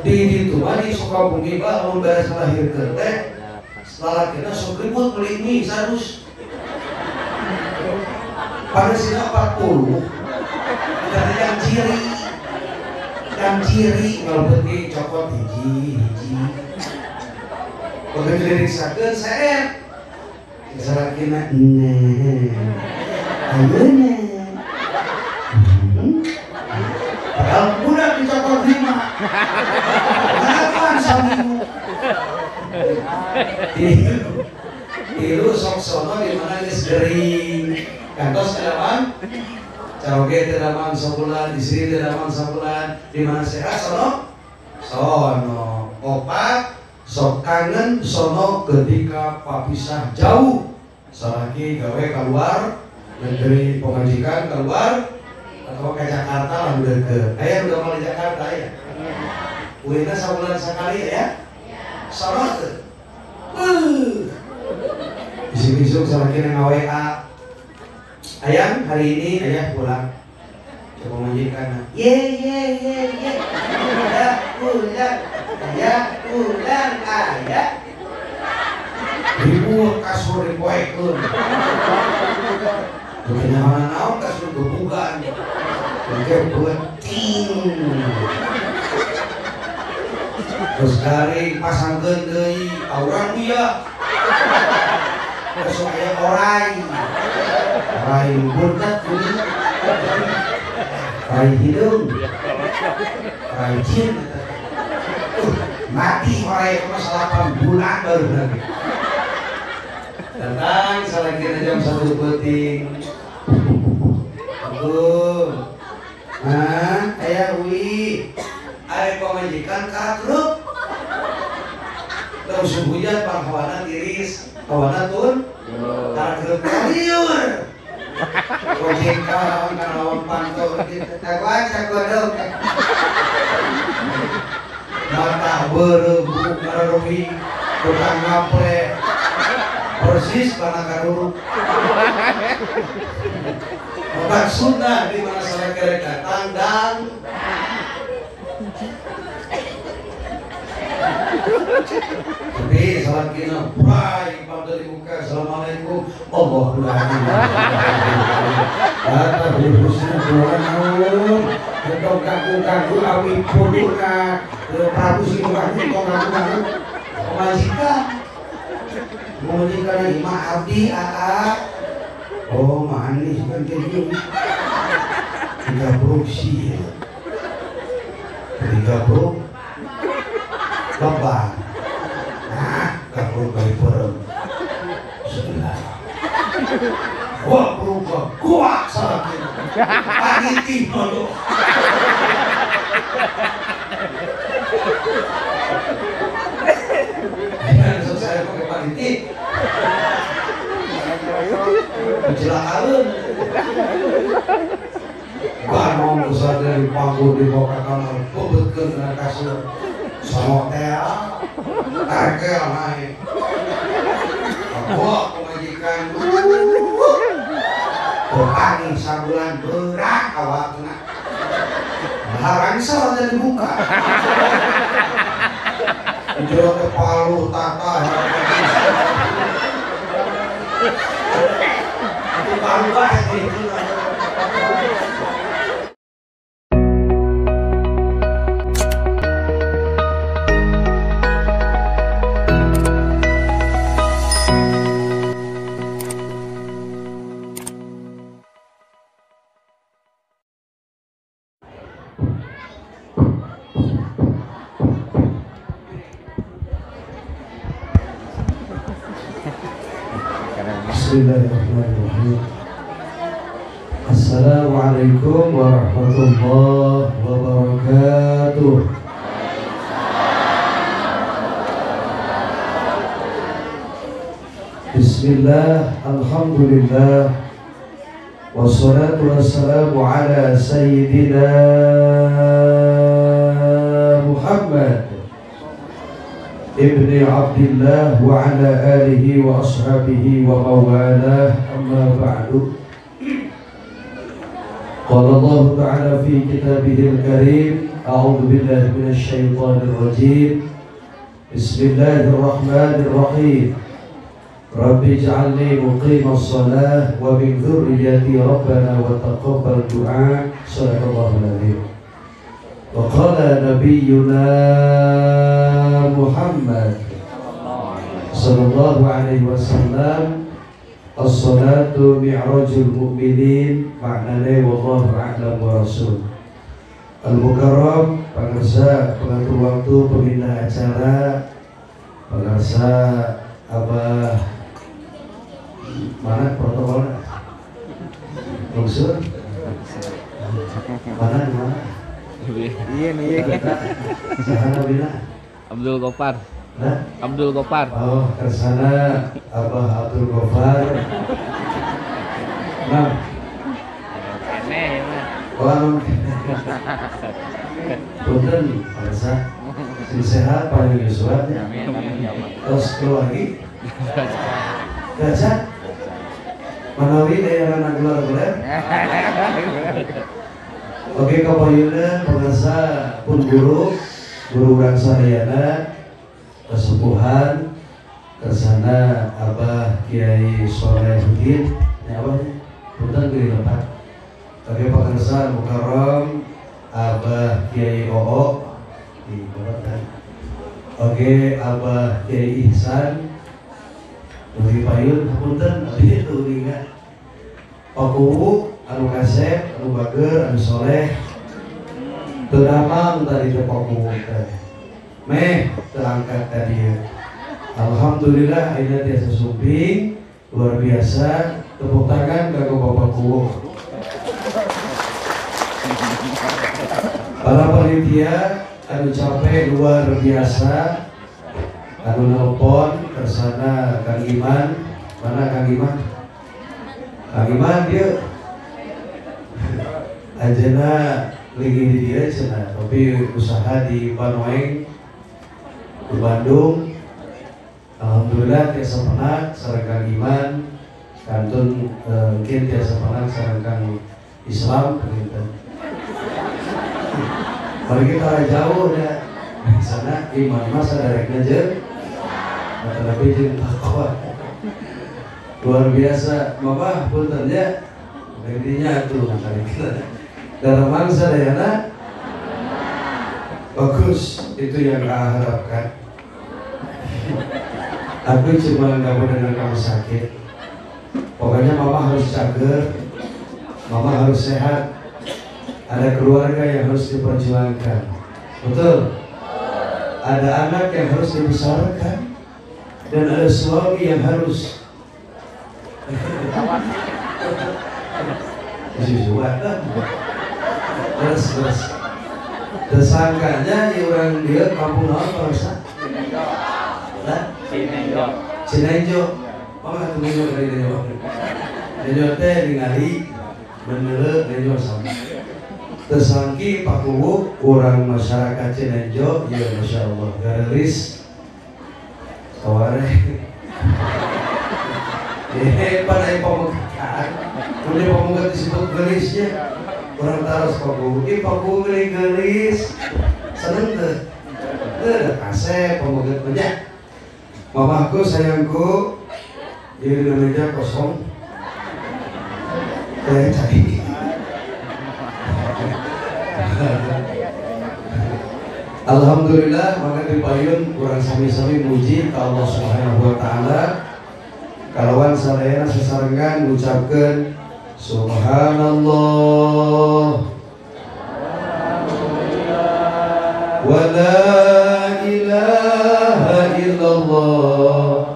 Di ditu mah di Sukabumi bah lamun beres ngalahirkeun teh lalakina sok ribut meuli mie sarus. Panesina 40. Kita yang ciri. Yang ciri ngaleupeut cokot hiji hiji. Begitu diriksakeun seet. Salakina nah. Ayeuna. Padahal budak dicokot 5. Harapan saminggu. Tilu sok sono di mana geus gering. Kantos teu damang caroge teu damang sabulan, istri teu damang sabulan, di mana sehat sono sono. Opat sok kangen sono ketika papisah jauh. Salaki gawe keluar negeri, pemajikan keluar atau ke Jakarta lah udah ke. Aya udah mau di Jakarta ya. Ulina sabulan sekali ya. Sono teu. Isuk-isuk salaki nang WA. Ayang, hari ini ayah pulang. Coba majikan. Ye ye ye ye. Ayah pulang. Ayah pulang. Ayah. Ribut kasur dipoekeun. Teu naon-naon kasur gebugan. Engke beuting. Terus garing pasangkeun deui, tawuran dia. Terus aya orai. Orai buntet kuning. Orai hidung. Orai jin. Mati orai mah 8 bulan baru lagi. Datang salakina jam 1 peuting. Aduh. Nah, aya ui. Ari pamajikan katruk. Terus hujan panghawana tiris, hawana tun. Katruk liur. Gojekan kana lawan panto taguan sagodog. Mata beureubuk ngareruhi tukang ngaple. Persis kana karuruk. Maksudna di mana salaki rek datang dan tapi salakina brai panto dibuka assalamualaikum Allah la husna naon tong kaku-kaku awi pundurna Prabu Siliwangi tong kaku-kaku pamajikan pamajikan imah abdi aa oh manis kan kieu tiga produksi tiga bro lebar nah kabur bayi perem sebelah wah berubah kuat salah pagi tiba ya selesai pakai pagi kecelakaan banong besar dari panggung di bawah kamar bebetkeun kana kasur sono teh tarkel naik bawa pemajikan berangin sabulan berak awakna rangsel aja dibuka jero ke palu tata palu bae gitu. Bismillahirrahmanirrahim. Assalamualaikum warahmatullahi wabarakatuh. Bismillah, alhamdulillah, wassalatu wassalamu ala sayyidina Muhammad ibni Abdillah wa ala alihi wa ashabihi wa mawalah, amma ba'du. Qala Allah ta'ala fi kitabihil karim, A'udzu billahi minasyaitonir rajim. Bismillahirrahmanirrahim. Rabbi ij'alni muqimas shalah wa min dzurriyyati rabbana wa taqabbal du'a. Shadaqallahul azim. Wa qala nabiyyuna Muhammad sallallahu alaihi wasallam, as-salatu mi'rajul mu'minin. Maknane wallahu a'lam wa rasul. Al-Mukarram, pangersa pengatur waktu, pembina acara, pangersa apa mana protokolnya? Unsur? Mana mana? Iya nih. Sahana bina? Abdul Gofar. Nah? Abdul Gofar. Oh, kersana Abah Abdul Gofar. Nah. Kene ya. Oh, punten, pemirsa. Sing sehat paling yuswa ya. Terus keluarga. Gajah. Manawi daerah Nagular-gular. Oke, kapayuna pemirsa pun guru, guru urang sadayana, kesepuhan kersana Abah Kiai Solehuddin, ya abah punten geuning lepat. Oke, pemirsa Mukarram Abah Kiai Oo di Bapak. Oke, Abah Kiai Ihsan Duhi payun hapunten abdi teu uninga. Pakuwu anu kasep, anu bager, anu soleh. Teu damang tadi teh pakuwu teh. Meh teu angkat ka dieu. Alhamdulillah ayeuna tiasa sumping luar biasa. Tepuk tangan kanggo Bapak Kuwu. Para panitia anu capek luar biasa, anu nelpon kersana Kang Iman. Mana Kang Iman? Kang Iman dia anjeunna lagi di dieu cenah, tapi usaha di Panoeng di Bandung. Alhamdulillah tiasa penak sareng Kang Iman, kantun mungkin tiasa penak sareng Kang Islam gitu. Mari kita jauh dah. Sana iman mah sadarekna jeung tapi jeung takwa. Luar biasa, Bapak punten nya. Intinya tuh kita. Dalam mangsa dayana bagus, itu yang aku harapkan. Aku cuma nggak mau dengar kamu sakit. Pokoknya mama harus cager, mama harus sehat. Ada keluarga yang harus diperjuangkan, betul. Ada anak yang harus dibesarkan, dan ada suami yang harus. Terus terus. Tersangkanya di orang dia kampung naon pemirsa? Lah? Cinenjo. Cinenjo. Oh, atuh nenjo dari nenjo. Nenjo teh ningali bener nenjo sama. Tersangki Pak Kuwu orang masyarakat Cinenjo, ya masya Allah, garelis, saware, pada yang pamukat, punya pamukat disebut gelisnya, orang taruh Pak Kuwu, ih Pak Kuwu gelis, seneng tuh, tuh kasep pamukat banyak, mamaku sayangku, jadi meja kosong, saya cari. Alhamdulillah, maka di payun kurang sami-sami muji ke Allah Subhanahu wa taala. Kalawan sadayana sesarengan ngucapkeun subhanallah wa la ilaha illallah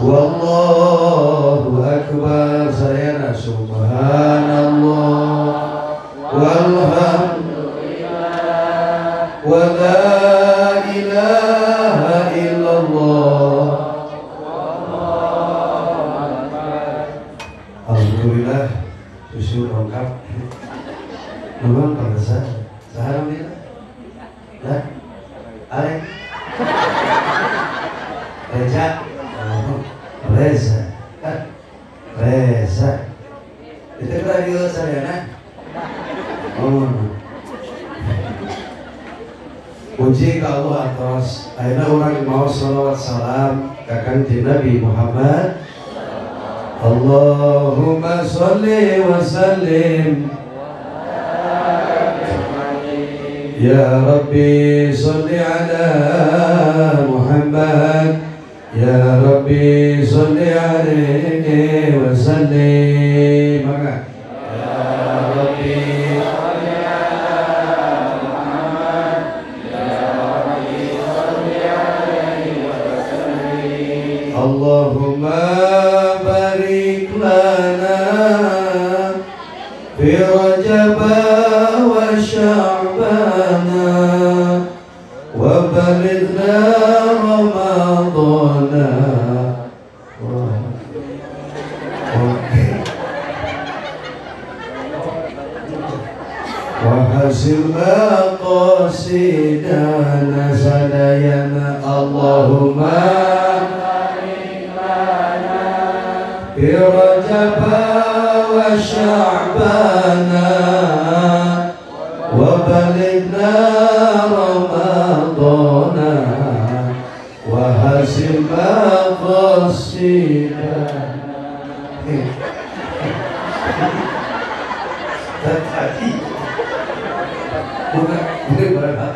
wallahu akbar. Sadayana subhanallah walhamdulillah wa la ilaha illallah wallahu akbar. Alhamdulillah susu lengkap. Nuhun pemirsa. Saha namina? Lah? Arek. Reza. Reza. Reza. Itu radio sadayana. Oh. Puji ka Allah atos ayeuna urang mau shalawat salam ka Kangjeng Nabi Muhammad. Allahumma sholli wa sallim ya Rabbi sholli ala Muhammad ya Rabbi sholli alaihi wa sallim. Maka ya Rabbi sholli ala Muhammad ya Rabbi sholli alaihi wa sallim. Allahumma barik lana fi Rajab wa Sya'bana wa balighna Ramadana. Wa hasil maqasidana sadayana. Allahumma barik lana fi Rajab wa Sya'bana wa balighna Ramadana wa hasil maqasidana. Tadi bukan berapa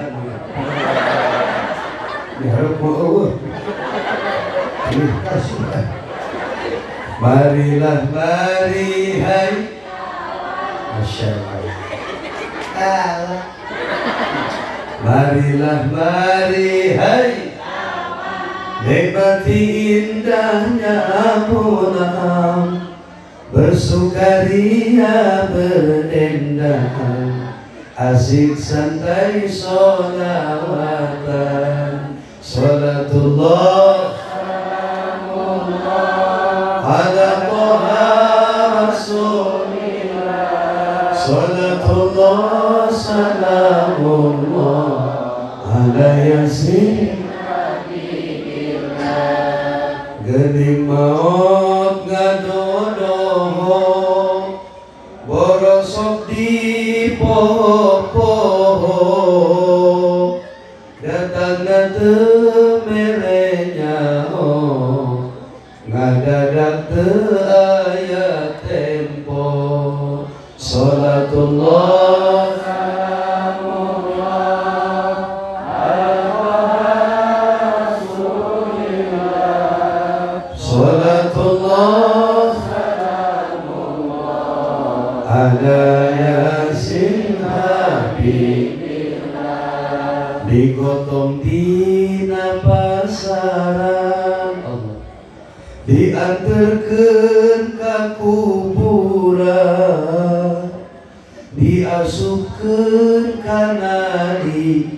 diharap Allah. Marilah mari hai Masya Allah. Marilah mari hai nikmati indahnya bulan, bersukaria berdendang, asik santai sholawatan. Sholatullah salamullah ala Toha Rasulillah. Sholatullah salamullah ala Yasin Habibillah. Gening maut ngadodoho borosok di poho-poho, datangna teu mere nyaho, ngadadak teu aya tempo. Salatullah salamullah ala Rasulillah. Salatullah salamullah ala Yasin Habibillah. Digotong dina pasaran Allah, dianterkeun ka kuburan, diasupkeun kana di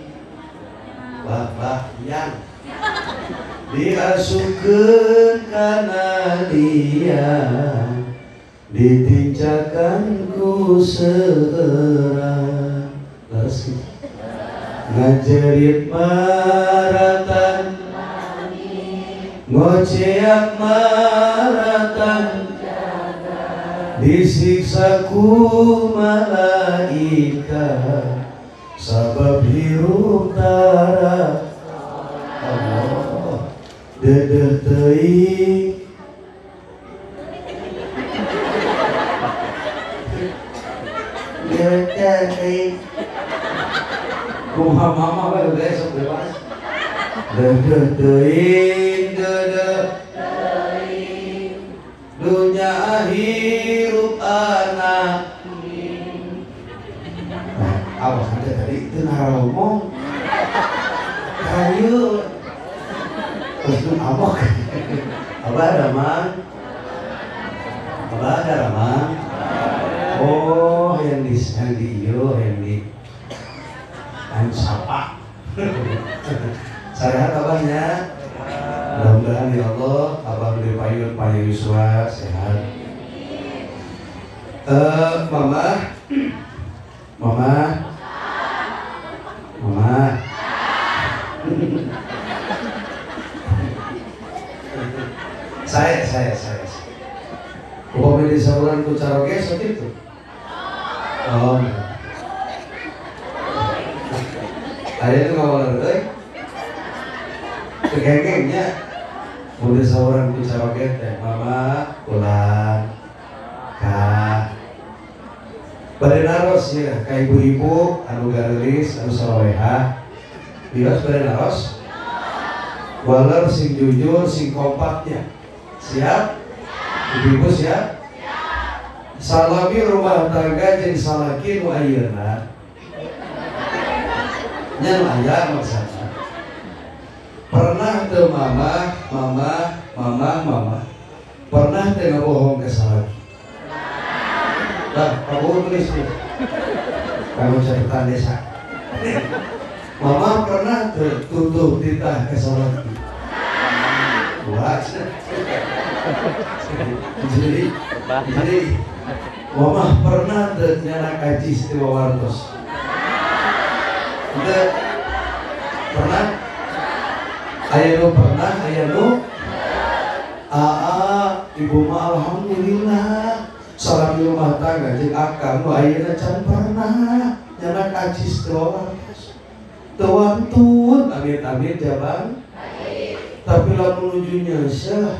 bapak yang, diasupkeun kana dia, ditincakan ku seurang. Leres gitu. Ngajerit maratan, ngoceak maratan, disiksa ku malaikat sabab hirup tara Allah. Dedeh teuing dedeh teuing kumaha mama we geus sok bebas. Dedeh teuing dedeh teuing dunya hirup anak. Nah, abah teh tadi teu ngaromong. Hayu. Terus nu abah. Abah ada mang? Abah ada ramang? Oh, yang di iyo, yang di sapa. Sarehat abahnya. Mudah-mudahan ya Allah abah beli payun payun Yuswa sehat. Mama, mama, mama. Saya. Upami di saluran ku caroge seperti itu. Oh. Ada itu ngawalan euy. Kegengnya boleh seorang ku caroge teh mama ulang ka bade naros ya ka ibu-ibu anu gareulis anu saloleha bios bade naros waler sing jujur sing kompaknya siap ibu-ibu siap salami rumah tangga jeung salaki nu ayeuna nya nu aya maksudna pernah teu mama mama mama mama pernah teu ngabohong ka salaki. Nah, kamu tulis nih kamu catatan desa. Mama pernah teu tutup titah ka salaki? Wah, jadi mama pernah teu nyanak acis teu wawartos? Teu pernah? Aya nu pernah, aya nu aa, ibu mah alhamdulillah salam di rumah tangga jeung akang nu ayeuna can pernah nyanak acis teu wawartos teu wantun amit-amit jabang tapi lamun nuju nyeuseuh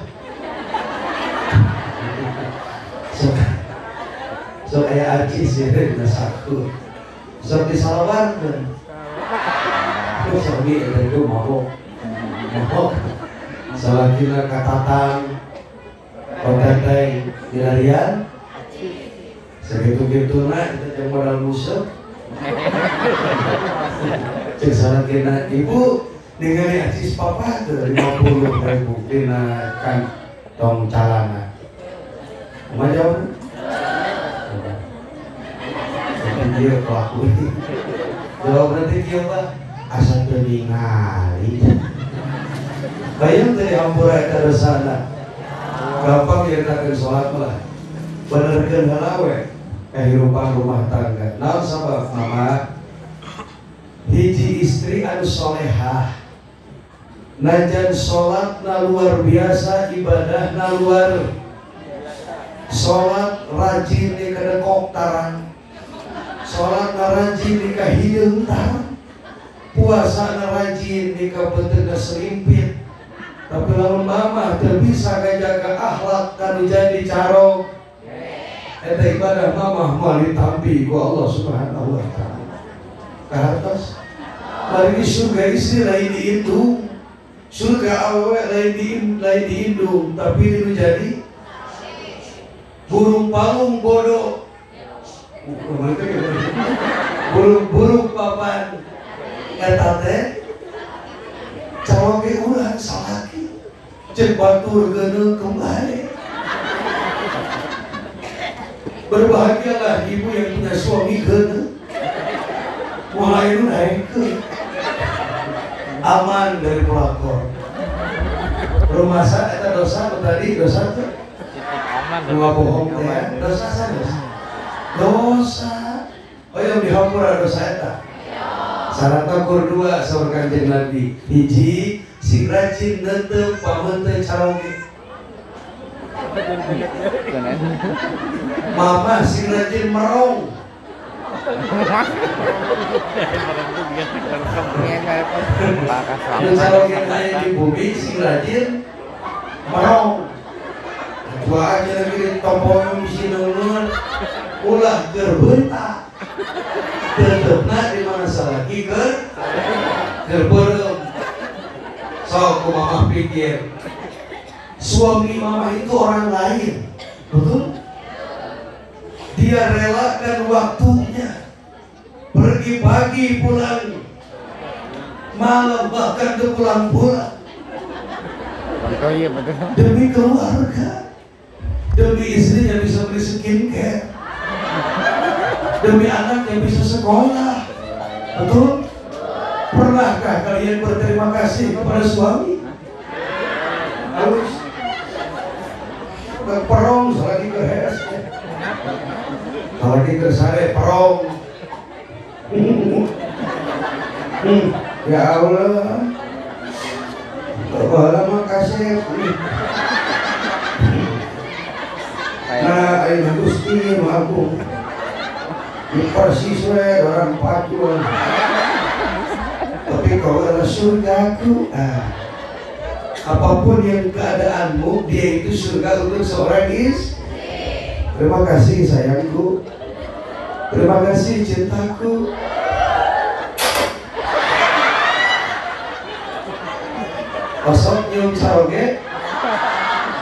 sok aya acis ya dina saku sok disalawarkeun terus sok eta itu mabok mabok salakina katatang konteteng dilarian sakitu-kituna eta jeung modal museuh cek salakina ibu ningali acis papa teu 50.000 dina kantong calana kumaha jawabna? Dia pelaku jawab nanti kieu Pak asa teu ningali. Bayang teh hampura eta dosana. Gampang nyaritakeun salat mah. Benerkeun heula we kehidupan rumah tangga. Naon sabab mama? Hiji istri anu solehah. Najan salatna luar biasa, ibadahna luar. Salat rajin di kadekok tarang. Salatna rajin di kahideung tarang. Puasana rajin di kabeuteuh selimpit. Tapi lamun mama teu bisa ngajaga akhlak kanu jadi carok eta ibadah mama moal ditampi ku Allah Subhanahu wa taala. Kahartos bari surga istri lain diindung, surga awewe lain diindung, tapi nu jadi burung palung bodoh, burung-burung papan eta teh caroge urang salaki jeung batur geuneung kembali. Berbahagialah ibu yang punya suami geuneung mulai nu naikkeun aman dari pelakor. Rumasa eta dosa tadi dosa teh dua bohong teh dosa sanes dosa. Oh yang dihampura dosa eta syaratna kur dua saur Kanjeng Nabi. Hiji sing rajin neuteup pameuteuh caroge. Mama sing rajin merong. Nu caroge aya di bumi sing rajin merong. Dua aja lagi ditompo bisi neungeun ulah keur beunta. Tetepna di mana salaki keur beureum. Sok ku mama pikir suami mama itu orang lain, betul? Dia relakan waktunya pergi pagi pulang malam, bahkan ke pulang-pulang demi keluarga, demi istrinya bisa beli skincare, demi anaknya bisa sekolah, betul? Pernahkah kalian berterima kasih kepada suami? Harus ke perong selagi ke hes, selagi ke sare perong. Ya Allah, lama kasih. Nah, ayo Gusti nu agung. Di persis we orang pacuan. Tapi kau adalah surgaku. Ah. Apapun yang keadaanmu, dia itu surga untuk seorang istri. Terima kasih sayangku, terima kasih cintaku. Osok nyium caroge,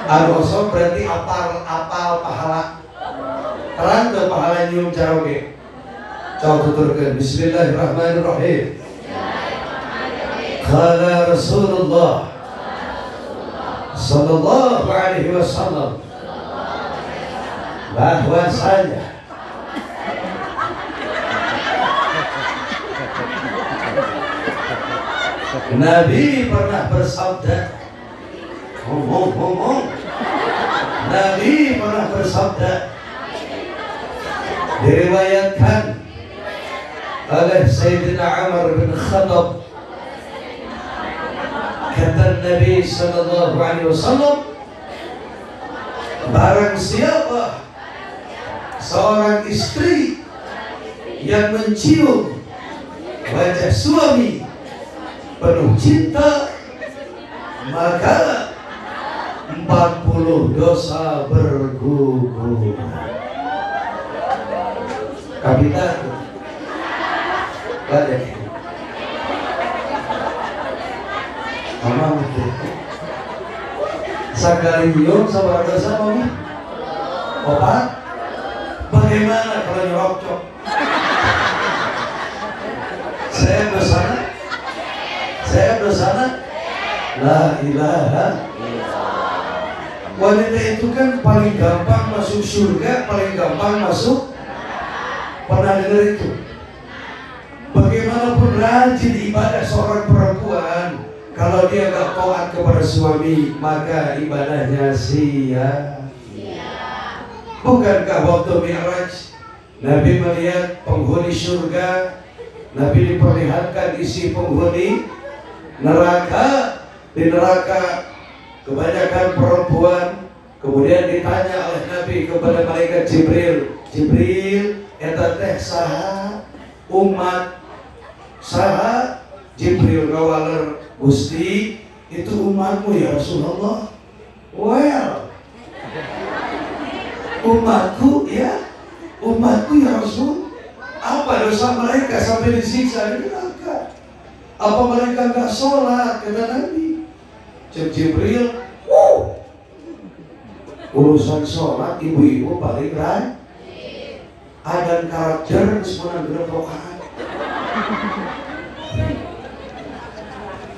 anu osok berarti apal apal pahala. Terang ke pahala nyium caroge. Coba tuturkan Bismillahirrahmanirrahim. Qala Rasulullah Sallallahu alaihi wasallam, bahwasanya Nabi pernah bersabda, Nabi pernah bersabda, diriwayatkan oleh Sayyidina Umar bin Khattab, kata Nabi Sallallahu Alaihi Wasallam, barang siapa seorang istri yang mencium wajah suami penuh cinta, maka 40 dosa berguguran. Kabita balik. Mama betul. Sakali nyium sabaraha dosa mami? Opat? Bagaimana kalau nyerocok? Saya dosana? Saya dosana? La ilaha. Wanita itu kan paling gampang masuk surga, paling gampang masuk. Pernah dengar itu? Bagaimanapun rajin ibadah seorang perempuan, kalau dia gak taat kepada suami, maka ibadahnya sia. Bukankah waktu Mi'raj Nabi melihat penghuni surga, Nabi diperlihatkan isi penghuni neraka. Di neraka kebanyakan perempuan. Kemudian ditanya oleh Nabi kepada malaikat Jibril, Jibril, eta teh saha umat saha? Jibril ngawaler, Gusti, itu umatmu ya Rasulullah. Well, umatku ya, umatku ya Rasul. Apa dosa mereka sampai disiksa di neraka? Apa mereka nggak sholat? Kata Nabi. Jibril, wow, urusan sholat ibu-ibu paling rajin. Adan karakter semua genep rakaat.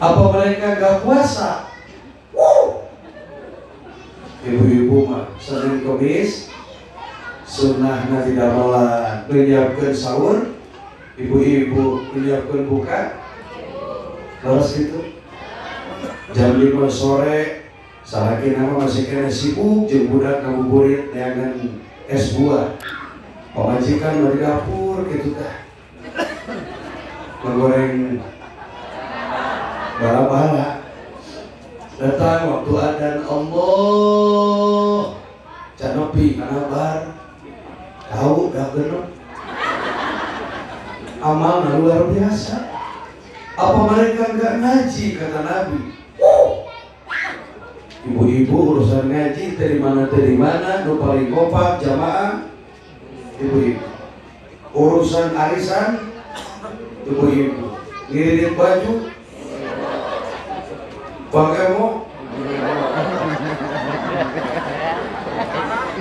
Apa mereka nggak puasa? Wow, ibu-ibu mah Senin Kamis sunnahna tidak malah menyiapkan sahur, ibu-ibu menyiapkan buka. Terus gitu jam 5 sore salaki nama masih kena sibuk jeung budak ngabuburit neangan es buah, pamajikan di dapur gitu tah ngegoreng bala-bala. Datang waktu adzan, Allah canopi kanabar tahu gak genep. Amalnya luar biasa. Apa mereka nggak ngaji? Kata Nabi. Ibu-ibu urusan ngaji dari mana, nu paling kompak jamaah ibu-ibu. Urusan arisan ibu-ibu, ngiririn baju Bang Emo.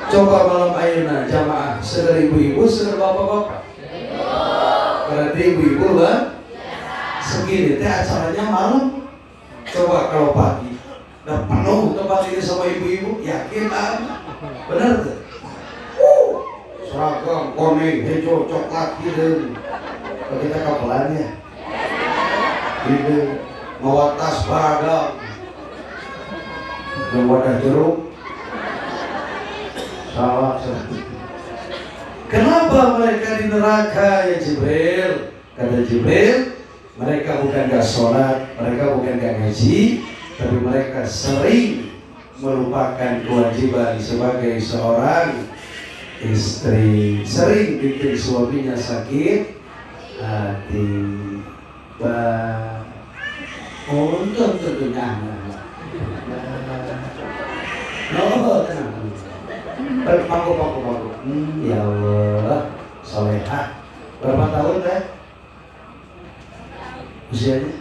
Coba malam ayeuna jamaah seger ibu-ibu, seger bapak-bapak. Berarti ibu-ibu lah segini teh acaranya malam. Coba kalau pagi udah penuh tempat ini sama ibu-ibu, yakin ah? Bener tuh? Seragam kuning, hijau, coklat gitu. Kalau kita kapelannya gitu, bawa tas baragam, dan wadah jeruk. Salah, salah. Kenapa mereka di neraka ya Jibril? Kata Jibril, mereka bukan gak sholat, mereka bukan gak ngaji, tapi mereka sering melupakan kewajiban sebagai seorang istri. Sering bikin suaminya sakit hati. Untung tentunya. No, tenang. Pangku, pangku, pangku. Ya Allah, solehah. Berapa tahun teh? Usianya?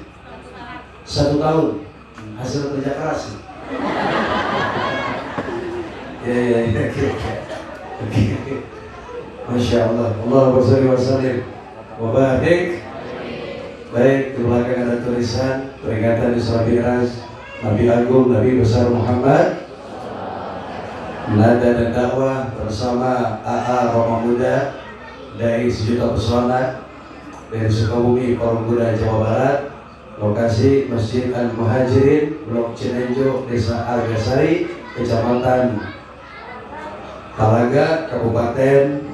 1 tahun. Hasil kerja keras. Ya, ya, ya, oke, oke. Masya Allah. Allahumma sholli wa sallim wa barik. Baik, di belakang ada tulisan peringatan Isra Mi'raj Nabi Agung, Nabi Besar Muhammad. Nada dan dakwah bersama AA Roma Muda dari Sejuta Pesona dari Sukabumi, Parungkuda, Jawa Barat. Lokasi Masjid Al Muhajirin, Blok Cinenjo, Desa Argasari, Kecamatan Talaga, Kabupaten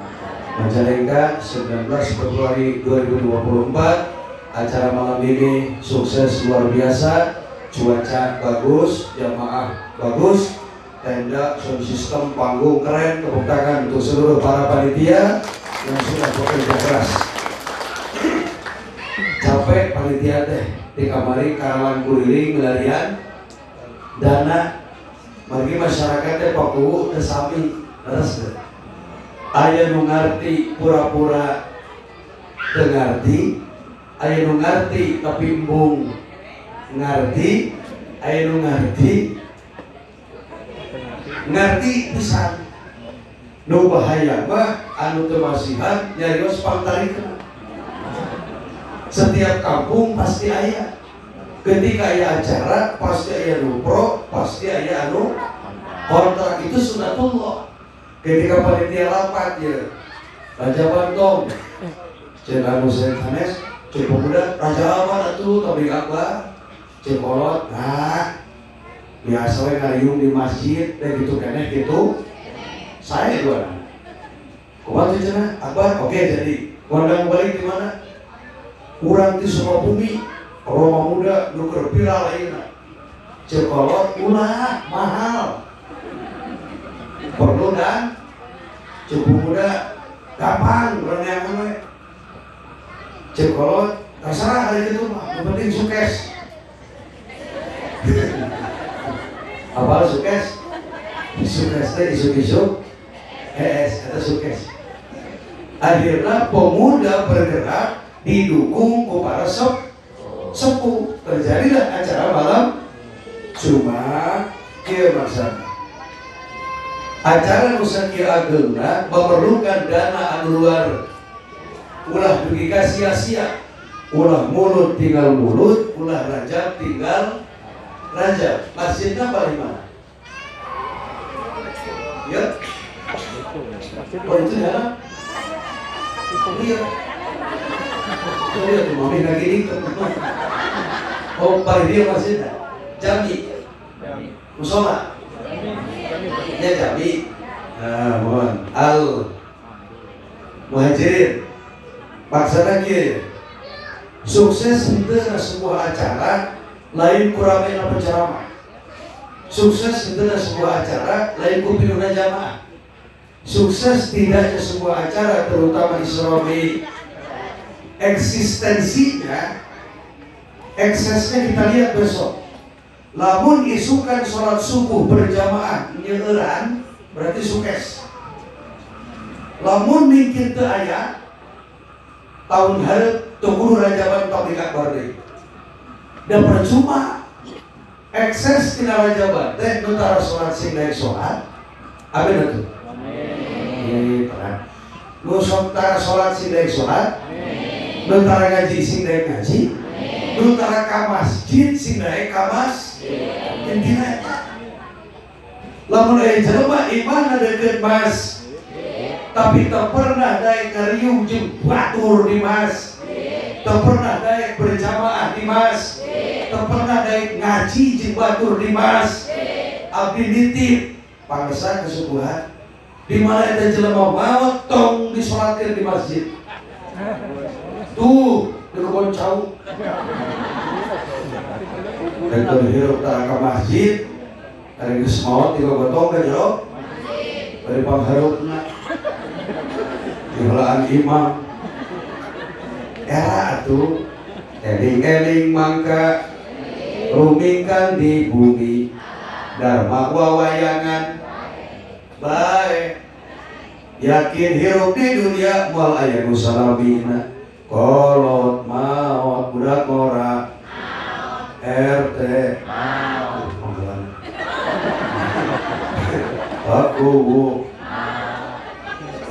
Majalengka, 19 Februari 2024. Acara malam ini sukses luar biasa, cuaca bagus, jamaah bagus, tenda, sound system, panggung keren. Tepuk tangan untuk seluruh para panitia yang sudah bekerja keras. Capek panitia teh di kamari karawan kuliling melarian dana bagi masyarakat teh pakuwu teh sami leres teh. Aya nu ngarti pura-pura teu ngarti, aya nu ngarti tapi embung ngarti, aya nu ngarti ngarti pisan. Nu bahaya mah anu teu masihan nyarios pangtarikna. Setiap kampung pasti aya. Ketika aya acara pasti aya nu pro, pasti aya anu kontra. Itu sunatullah. Ketika panitia rapat ya, Raja Bantong, cek anu sanes, cek pemuda, Raja apa atuh tabligh akbar, cek kolot, nah biasa we ngariung di masjid dan gitu keneh gitu. Saya dua. Kumaha tuh cenah? Akbar, oke jadi. Ngondang balik di mana? Urang di Sukabumi, Roma Muda nu keur viral ayeuna. Cek kolot ulah mahal. Perlu dan cek pemuda gampang urang neangan we. Cek kolot terserah hari itu mah, yang penting sukses. Apa sukses? Sukses teh isuk-isuk hees eta sukses. Akhirnya pemuda bergerak didukung ku para sepuh. Terjadilah acara malam. Cuma kieu maksana. Acara nu sakieu ageungna memerlukan dana anu luar. Ulah dugi ka sia-sia. Ulah mulut tinggal mulut, ulah rajab tinggal rajab. Masjidnya paling mana? Ya. Oh itu ya? Iya. Oh iya tuh mami lagi ini. Oh paling dia masjidnya. Jami. Musola. Ya jami. Nah, mohon Al Muhajirin. Maksudnya kieu. Sukses itu sebuah acara lain kurangnya penceramah. Sukses itu sebuah acara lain kupiluna jamaah. Sukses tidaknya sebuah acara terutama Islami eksistensinya, eksesnya kita lihat besok. Lamun isukan sholat subuh berjamaah nyeueuran berarti sukses. Lamun mungkin teu aya tahun hareup teu kudu rajaban tabligh akbar deui. Dan percuma ekses tina rajaban teh nu tara sholat sing daek sholat. Amin atuh. Amin. Nu sok tara sholat sing daek sholat. Nu tara ngaji sing daek ngaji. Nu tara ka masjid sing daek ka masjid. Intina eta. Lamun aya jelema iman deukeut mas, tapi tak pernah daek ngariung jeung batur di mas, tak pernah daek berjamaah di mas, tak pernah daek ngaji jeung batur di mas. Abdi nitip pangsa kesubuhan di mana eta jelema maot tong disolatkeun di masjid. Tuh di kebon cau. Rektor hirup tara ka masjid, ari geus maot digogotong ka jero bari pangharupna. Dihelaan imam. Era atuh eling-eling mangka rumingkan di bumi. Dharma wawayangan bae. Yakin hirup di dunia moal aya nu salamina. Kolot maot budak ngora RT maot aku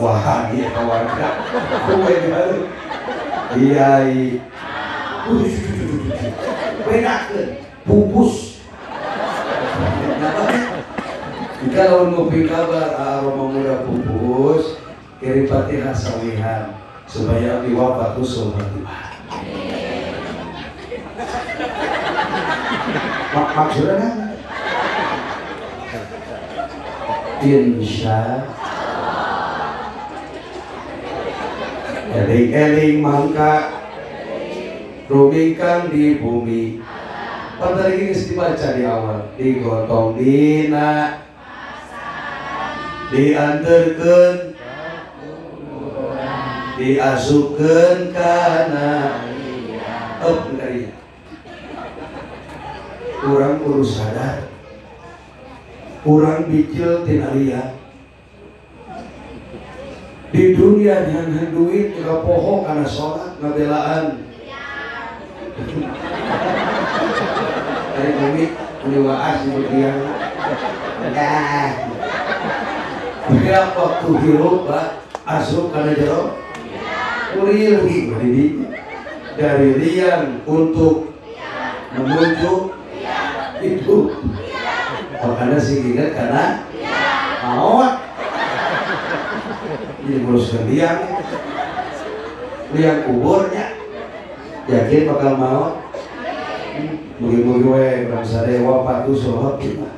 wah iya warga kue baru iya bedakeun pupus. Jika lamun ngopi kabar aroma muda pupus kirim Fatihah sawihan supaya abdi wafat usul khotimah. Maksudnya kan? Insya eling-eling mangka rumingkang di bumi. Pada ini dibaca di awal digotong dina diantarkeun diasupkeun kana dari urang urus sadar urang bicil tina liya di dunia nyanhan duit ngapoho kana salat ngabelaan dari bumi muni waas di tiang dah tiap waktu hirup pak asup kana jero uril dari liang untuk menuju itu makanya sih ingat karena maut ini nguruskan liang liang kuburnya yakin bakal maut mugi-mugi we urang sadaya wafat usul khotimah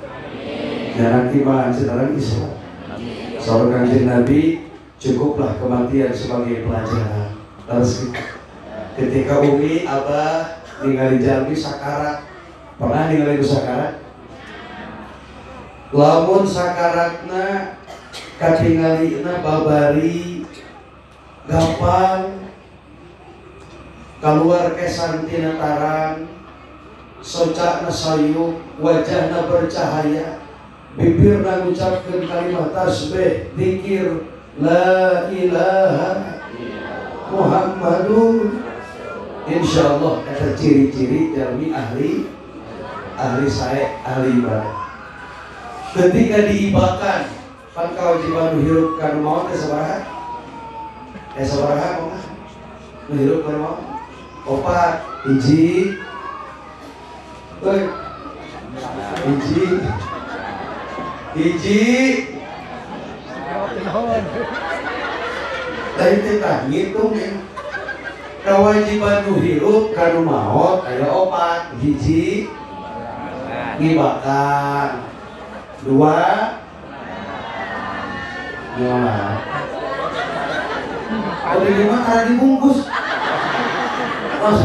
dan iman sekarang Islam. Saur Kanjeng Nabi cukuplah kematian sebagai pelajaran. Terus ketika Umi Abah ningali jalmi sakarat, pernah ningali sakarat? Lamun sakaratna katingalina babari gampang keluar kesan tina tarang, socakna sayup, wajahna bercahaya, bibirna ngucapkeun kalimat tasbih, zikir la ilaha Muhammadun. Insyaallah eta ciri-ciri jalmi ahli sae, ahli ibadah. Ketika diibakan pan kewajiban nu hirup ka nu maot teh sabaraha? Teh sabaraha mah? Nu hirup ka nu maot? Opat, hiji. Euy. Hiji. Hiji. Tadi teh ngitung ya. Kewajiban nu hirup ka nu maot aya opat, hiji ngibakan, dua nyolat. Oh di lima karena dibungkus. Mas,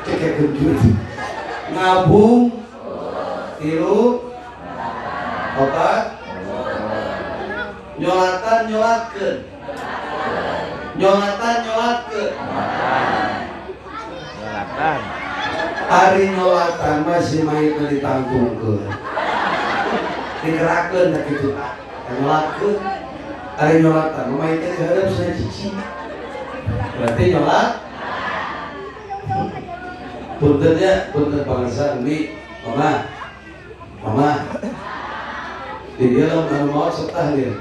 cekek gendut. Ngabung, tilu, opat, nyolatan nyolatkeun. Nyolatan nyolatkeun. Nyolatan. Ari nyolatan masih mayitna ditangtungkeun. Digerakkeun tah kitu tah. Nyolatkeun. Ari nyolatan mayitna dihareup cenah cicing. Berarti nyolat. Punten ya, punten bangsa Umi, Mama. Mama. Di dia lamun anu maot sok tahlil.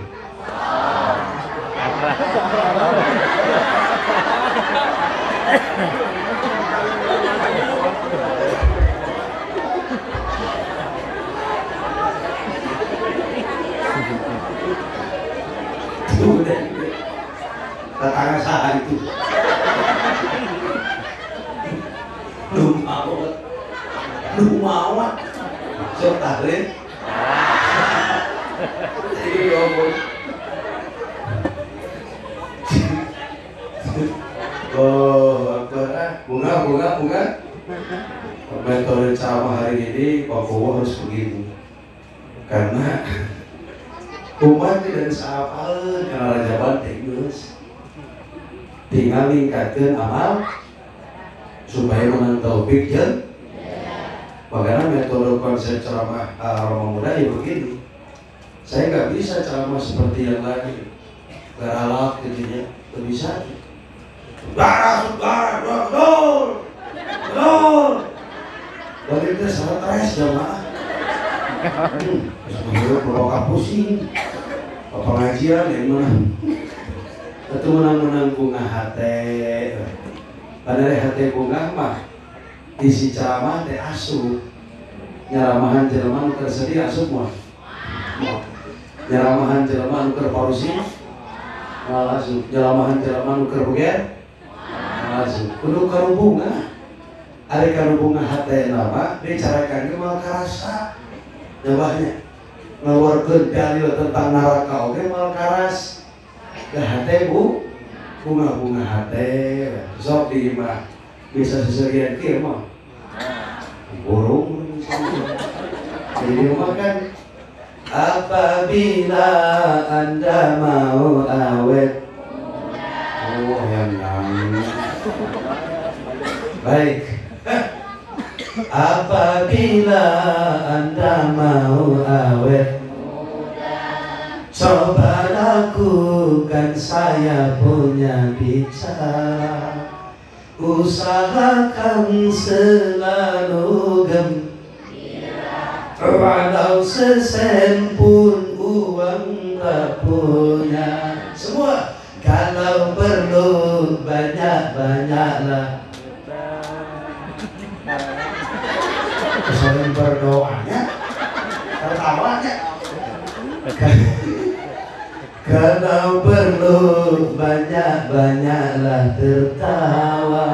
Udah, tetangga saha itu. Lu mau, sok tahlil. Jadi ngomong. Oh, bunga, bunga, bunga. Metode ceramah hari ini Pak Bowo harus begini, karena umat tidak saapaleun kana rajaban teh geus. Tinggal ningkatkeun amal supaya menang taufik jeung Makanya metode konsep ceramah Roma Muda ya begini. Saya nggak bisa ceramah seperti yang lain, garalak gitu ya, nggak bisa. Saudara, saudara, betul, betul. Bagi itu stres jamaah. Bawa pusing, pengajian ya mana? Itu menang-menang bunga hati. Padahal hati bunga mah isi ceramah teh asup. Nyaramahan jelema nu keur sedih asup mah. Nyaramahan jelema nu keur parusi moal asup. Nyaramahan jelema nu keur buger moal asup. Kudu karubunga. Ari karubunga hatena mah dicarakan ge moal karasa. Nyabahnya ngaluarkeun dalil tentang neraka oge moal karas. Da hate bu bunga-bunga hate sok di imah bisa seserian kieu mah burung. Jadi rumah kan apabila Anda mau awet. Oh yang nangis. Baik. Apabila Anda mau awet, coba lakukan saya punya bicara. Usahakan selalu gembira, walau sesen pun uang tak punya. Semua kalau perlu banyak-banyaklah. Saling berdoanya, tertawanya. Kalau perlu banyak-banyaklah tertawa,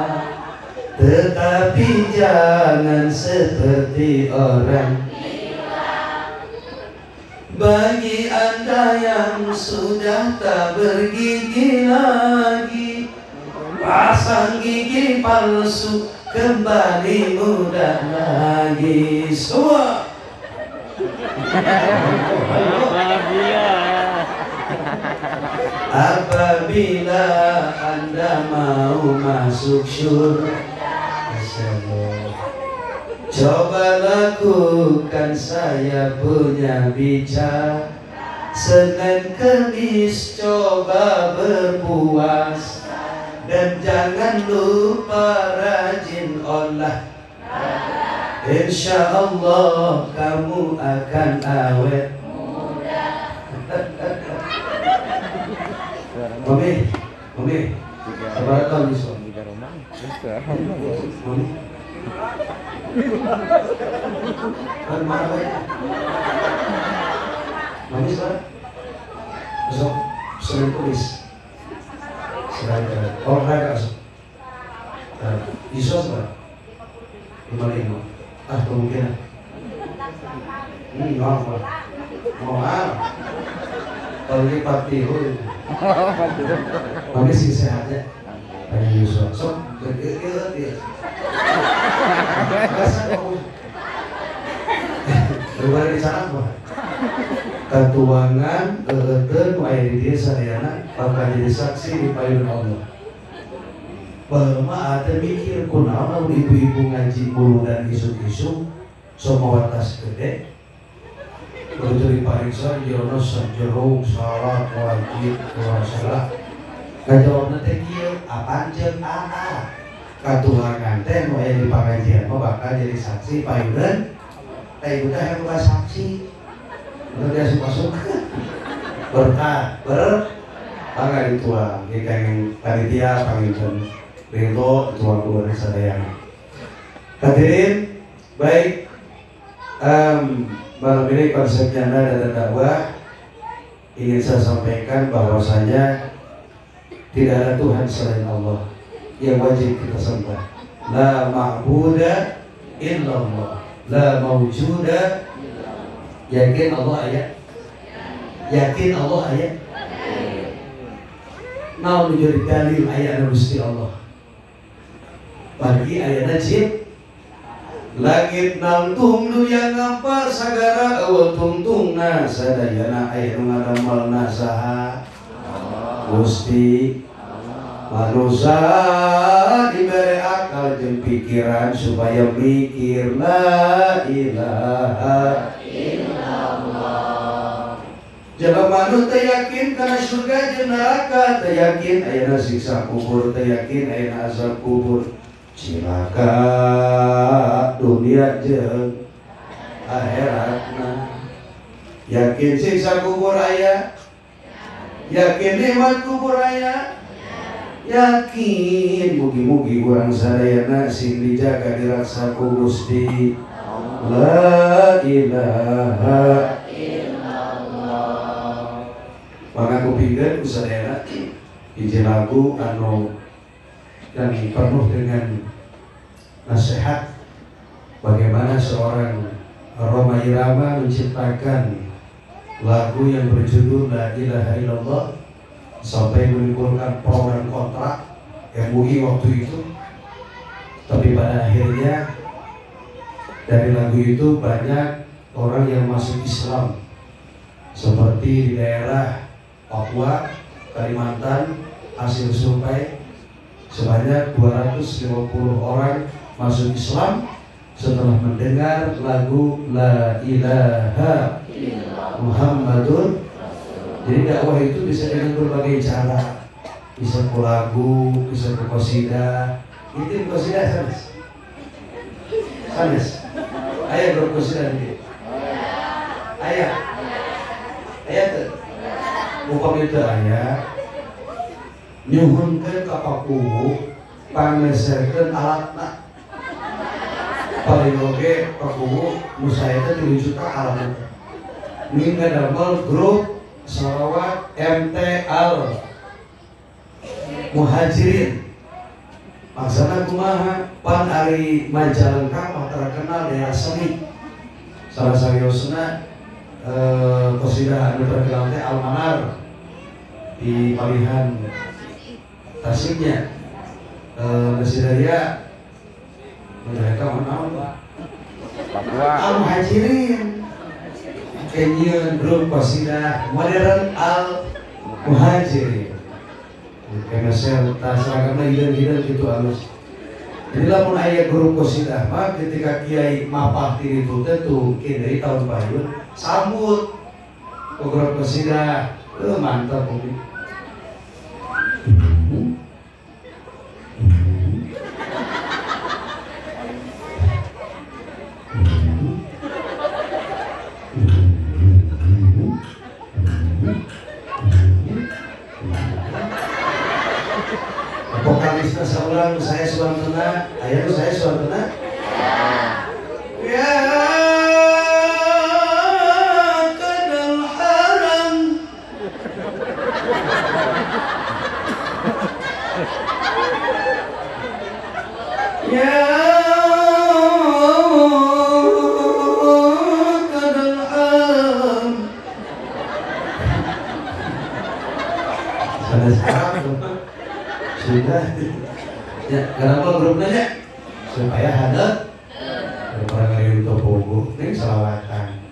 tetapi jangan seperti orang gila. Bagi Anda yang sudah tak bergigi lagi, pasang gigi palsu kembali muda lagi. Semua. Apabila Anda mau masuk surga, coba lakukan saya punya bicara. Senin Kamis coba berpuasa, dan jangan lupa rajin olah. Insya Allah kamu akan awet muda. Mami, mami, sabar tahun besok. Mami, kan marah baik. Mami sabar. Besok Senin Kamis. Olahraga asuk. Iso sabar. 55. Ah kemungkinan. Nggak mau. Kalau lipat tiru. Mami sih sehatnya. Pengen Yusuf. Sok, dia. Berbalik di sana apa? Katuangan eueuteun nu aya di dieu sadayana bakal jadi saksi di payun Allah. Baheula teh mikir kunaon lamun ibu-ibu ngaji muludan isuk-isuk sok mawa tas gede. Begitu dipariksa jerona sajerong salat wajib kurang salah. Ngajawabna teh kieu, apaan jeung aa? Katuangan teh nu aya di pangajian mah bakal jadi saksi payunan. Teh ibu teh hayang boga saksi. Untuk dia masuk berkah ber bangga dituang di kenging panitia panginten ridho dituang keluarga sadayana. Hadirin baik, malam ini konsepnya dan dakwah ingin saya sampaikan bahwasanya tidak ada Tuhan selain Allah yang wajib kita sembah. La ma'buda illallah, la mawjuda. Yakin Allah ayat? Yakin Allah ayat? Mau menjadi dalil ayat Gusti Allah. Bagi ayat najib langit nangtung dunia ngampar sagara eueuh tungtungna sadayana aya nu ngadamelna saha Gusti. Manusia diberi akal jeung pikiran supaya mikir la ilaha illallah. Jelema nu teu yakin kana surga jeung neraka, teu yakin ayana siksa kubur, teu yakin ayana azab kubur, cilaka dunia jeung akhiratna. Yakin siksa kubur aya, yakin nikmat kubur aya, yakin. Mugi-mugi urang sadayana sing dijaga diraksa ku Gusti. La ilaha illallah. Maka kupingkeun ku sadayana hiji lagu anu dan penuh dengan nasihat bagaimana seorang Rhoma Irama menciptakan lagu yang berjudul La Ilaha Illallah sampai menimbulkan pro dan kontra MUI waktu itu. Tapi pada akhirnya dari lagu itu banyak orang yang masuk Islam, seperti di daerah Papua, Kalimantan, hasil survei sebanyak 250 orang masuk Islam setelah mendengar lagu La Ilaha Muhammadur. Jadi dakwah itu bisa dengan berbagai cara, bisa ke lagu, bisa ke qasidah. Itu qasidah sanes. Sanes. Aya grup qasidah ini. Aya. Aya teu. Upami teu aya nyuhunkeun ka pakuwu pangmeserkeun alatna. Paling oge pakuwu nu saeta 3 juta alatna. Mingga damel grup sholawat MT Al Muhajirin. Maksana kumaha pan ari Majalengka mah terkenal daerah seni. Salah sariosna qasidah anu terkenal teh Al Manar di palihan Tasiknya. Nasidaria mereka mana Papua Al Muhajirin. Kenyian grup qasidah modern Al Muhajirin. Kemeser tas seragamna hideung-hideung kitu alus. Jadi lamun aya grup qasidah mah ketika kiai mapah ti ditu teh tuh deui tahun payun sambut ku grup qasidah. Mantap umi. Vokalisnya seorang saya suantena, ayah saya suantena. Ya kadal haram. Ya kadal haram. Sanes Arab. Sudah ya, kenapa grupnya ya? Supaya hadat daripada ngariung topogo ini selawatan.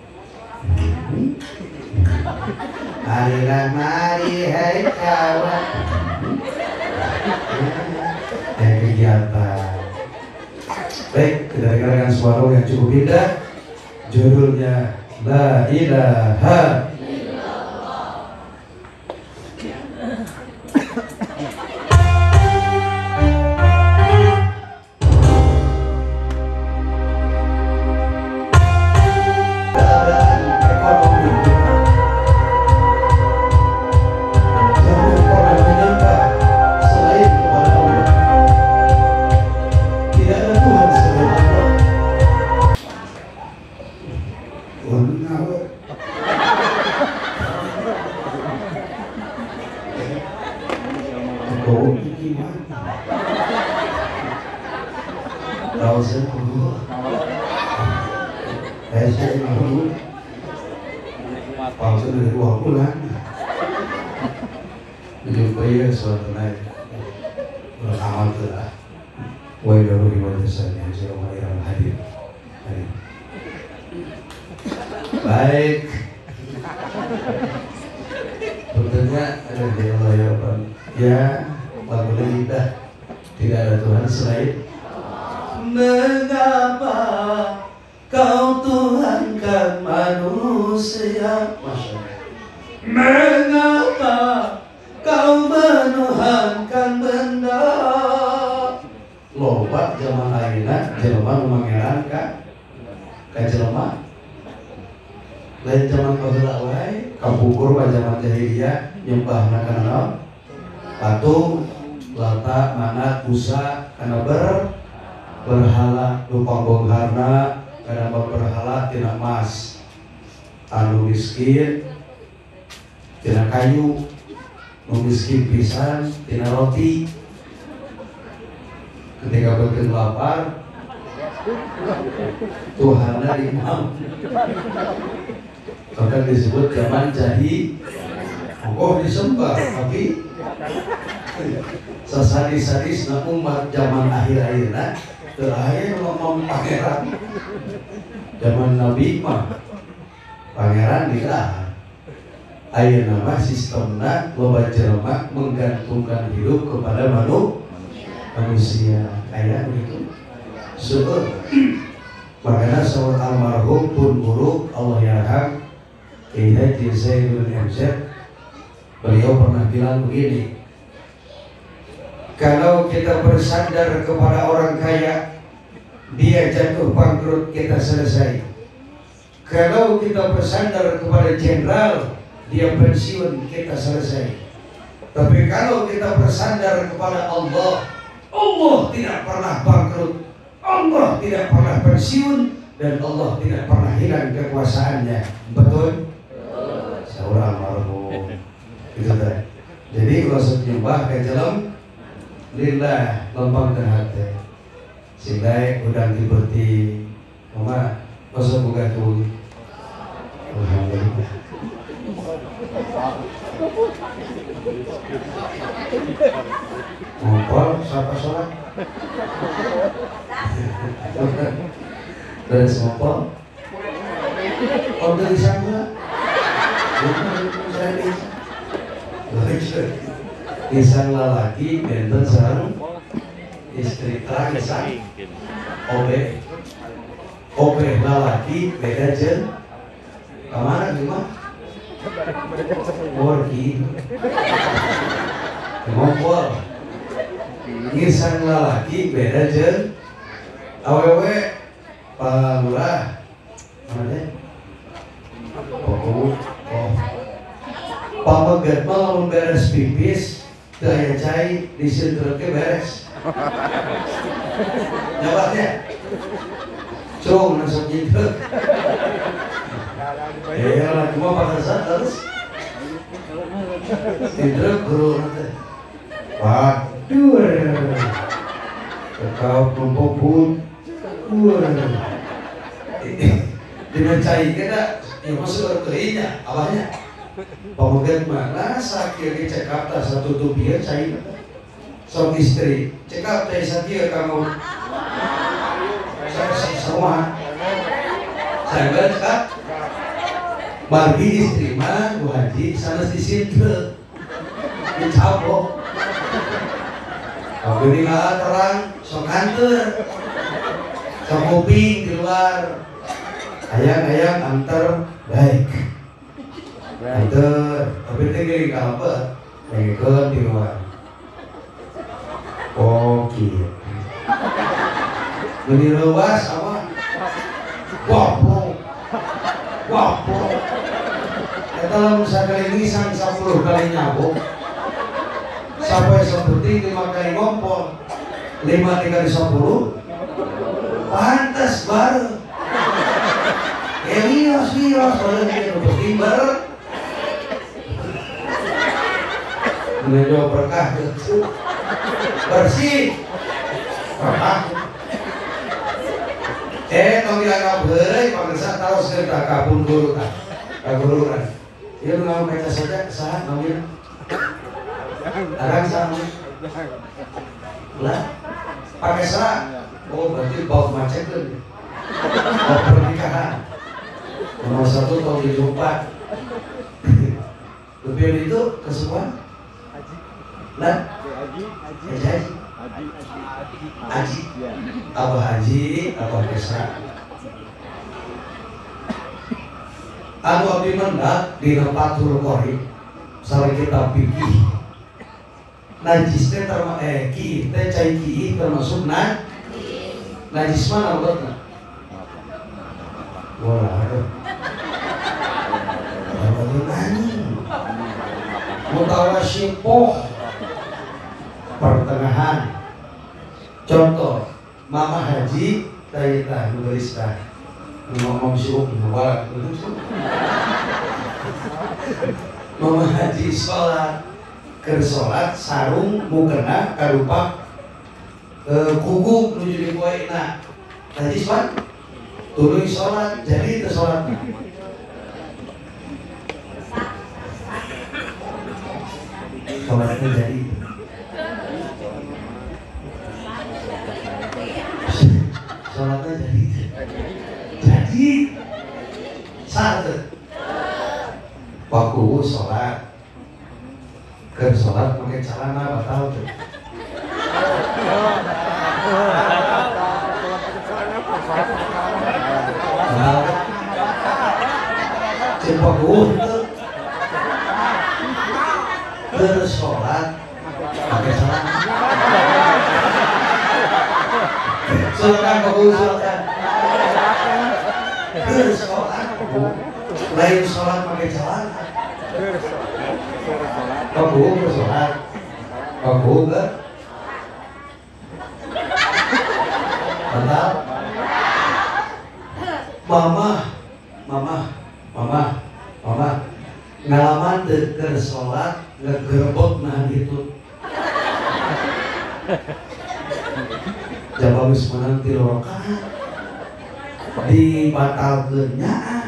Marilah mari hai kawan. Ya, kegiatan. Baik, kita dengarkan suara yang cukup indah. Judulnya La Ilaha Illallah. Baik. Tentunya ada di Allah ya, lagu ini manusia. Masya Allah. Mengapa kau menuhankan benda? Loba zaman ayeuna jelema nu mangeran ka jelema. Lain zaman baheula wae, kapungkur mah zaman jahiliyah nyembahna kana naon? Patung, Lata, Manat, Usa, kana berhala nu pangbongharna kana berhala tina emas. Anu miskin tina kayu, nu miskin pisan tina roti. Ketika beuteung lapar, Tuhanna imam. Bahkan disebut zaman jahiliyah. Oh disembah, tapi sasadis-sadis na umat zaman akhir-akhirna teu aya ngomong pangeran. Zaman Nabi mah pangeran dilah. Ayeuna mah sistemna loba jelema menggantungkan hidup kepada manusia. Aya begitu. Seueur. Makanya saur almarhum pun guru Allah yarham Kiai Haji Zainuddin MZ, beliau pernah bilang begini, kalau kita bersandar kepada orang kaya, dia jatuh bangkrut, kita selesai. Kalau kita bersandar kepada jenderal, dia pensiun, kita selesai. Tapi kalau kita bersandar kepada Allah, Allah tidak pernah bangkrut, Allah tidak pernah pensiun, dan Allah tidak pernah hilang kekuasaannya. Betul? Seorang almarhum. Gitu teh. Jadi kalau nyembah ke jalan lillah lempangkeun hate. Sing daek udang dibeuti. Mama osok boga tuh. Alhamdulillah. Ngompol sapa sholat? Beres ngompol? Om teu isang heula. Isang lalaki benten sareng istri terang isang obe obe lalaki beda jeung kamana gimana? Worki ngompol ngisang lalaki beda jeung awewe Pak Lurah mana teh? Oh, oh. Pamegat mah lamun beres pipis teu aya cai diseutreutkeun beres. Nyabatnya. Cung langsung gitu. Ya lah cuma pakesan terus. Tidrek guru teh. Waduh. Kau kelompok pun. Dina cai kita ya masuk teuing abahnya. Pamegat mah lah sakieu ge cekap tah satutup ieu cai sok istri cekap teh sakieu kamu semua saya cekap bagi istri mah Bu Haji sanes disinteuk dicabok tapi nggak terang sok kanteur sok kuping di luar ayang-ayang antar baik antar tapi teh geuning kalapet pengekeun di luar. Oh kieu meuni leuwas apa goblok goblok eta lamun sakali ngisang 10 kali nyabok sampai seperti 5 kali ngompol 5 dikali 10 pantes baru Elios lios baru penting ber menuju berkah bersih berkah tong dianggap heureuy pamirsa taros kita ka pun guru tah ka guru kan ieu nu ngaon kaca saja saha namina arang saha lah pakai serak oh berarti bau macetkeun bau pernikahan nomor 1 tahun 74 lebih dari itu kesemua lah Haji Haji Abah Haji Abah Desa Anu abdi mendak dina Fathul Qorib sareng kitab fikih. Najis teh kiih teh cai kiih termasuk najis mana obatna? Wah, aduh. Nani. Mutawashipoh pertengahan. Contoh, Mama Haji tayitah nulis tah. Ngomong syuk ngawal. Mama Haji sholat, keur sholat sarung mukena karupa kuku nuju dipoena. Najis pan? Tuluy sholat, jadi teu sholat. Sholatnya jadi. Sholatnya jadi. Jadi satu. Waktu sholat, ke sholat pakai celana batal tuh. Cepat tuh. Bersolat pakai celana. Silakan bagus, silakan. Bersolat, lain sholat pakai celana. Bagus bersolat, bagus ke? Batal. Mama, mama, mama, mama. Ngalaman keur sholat ngegerebek nah gitu. Jaba geus meunang 3 rakaat dibatalkeun nyaah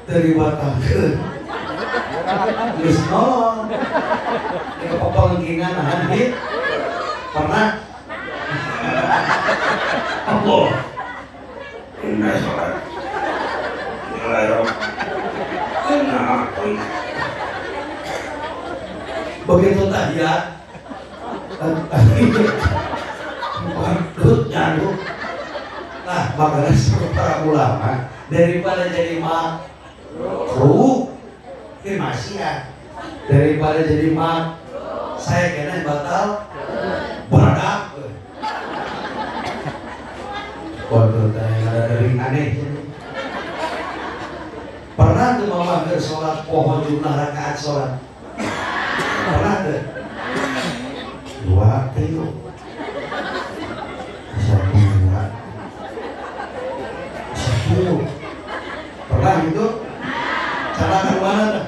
teu dibatalkeun geus nolong di kepepengkingan nahan hit pernah Allah inna sholat begitu tahiyat badut nyaduk. Nah makanya seru para ulama daripada jadi makruh ini maksiat, daripada jadi mak saya kena batal beradak. Waduh, ada dari aneh. Pernah tuh mama keur sholat pohon jumlah rakaat sholat? Pernah tuh? 2, 3, 1, 2, 10. Pernah gitu? Cara kedua tuh?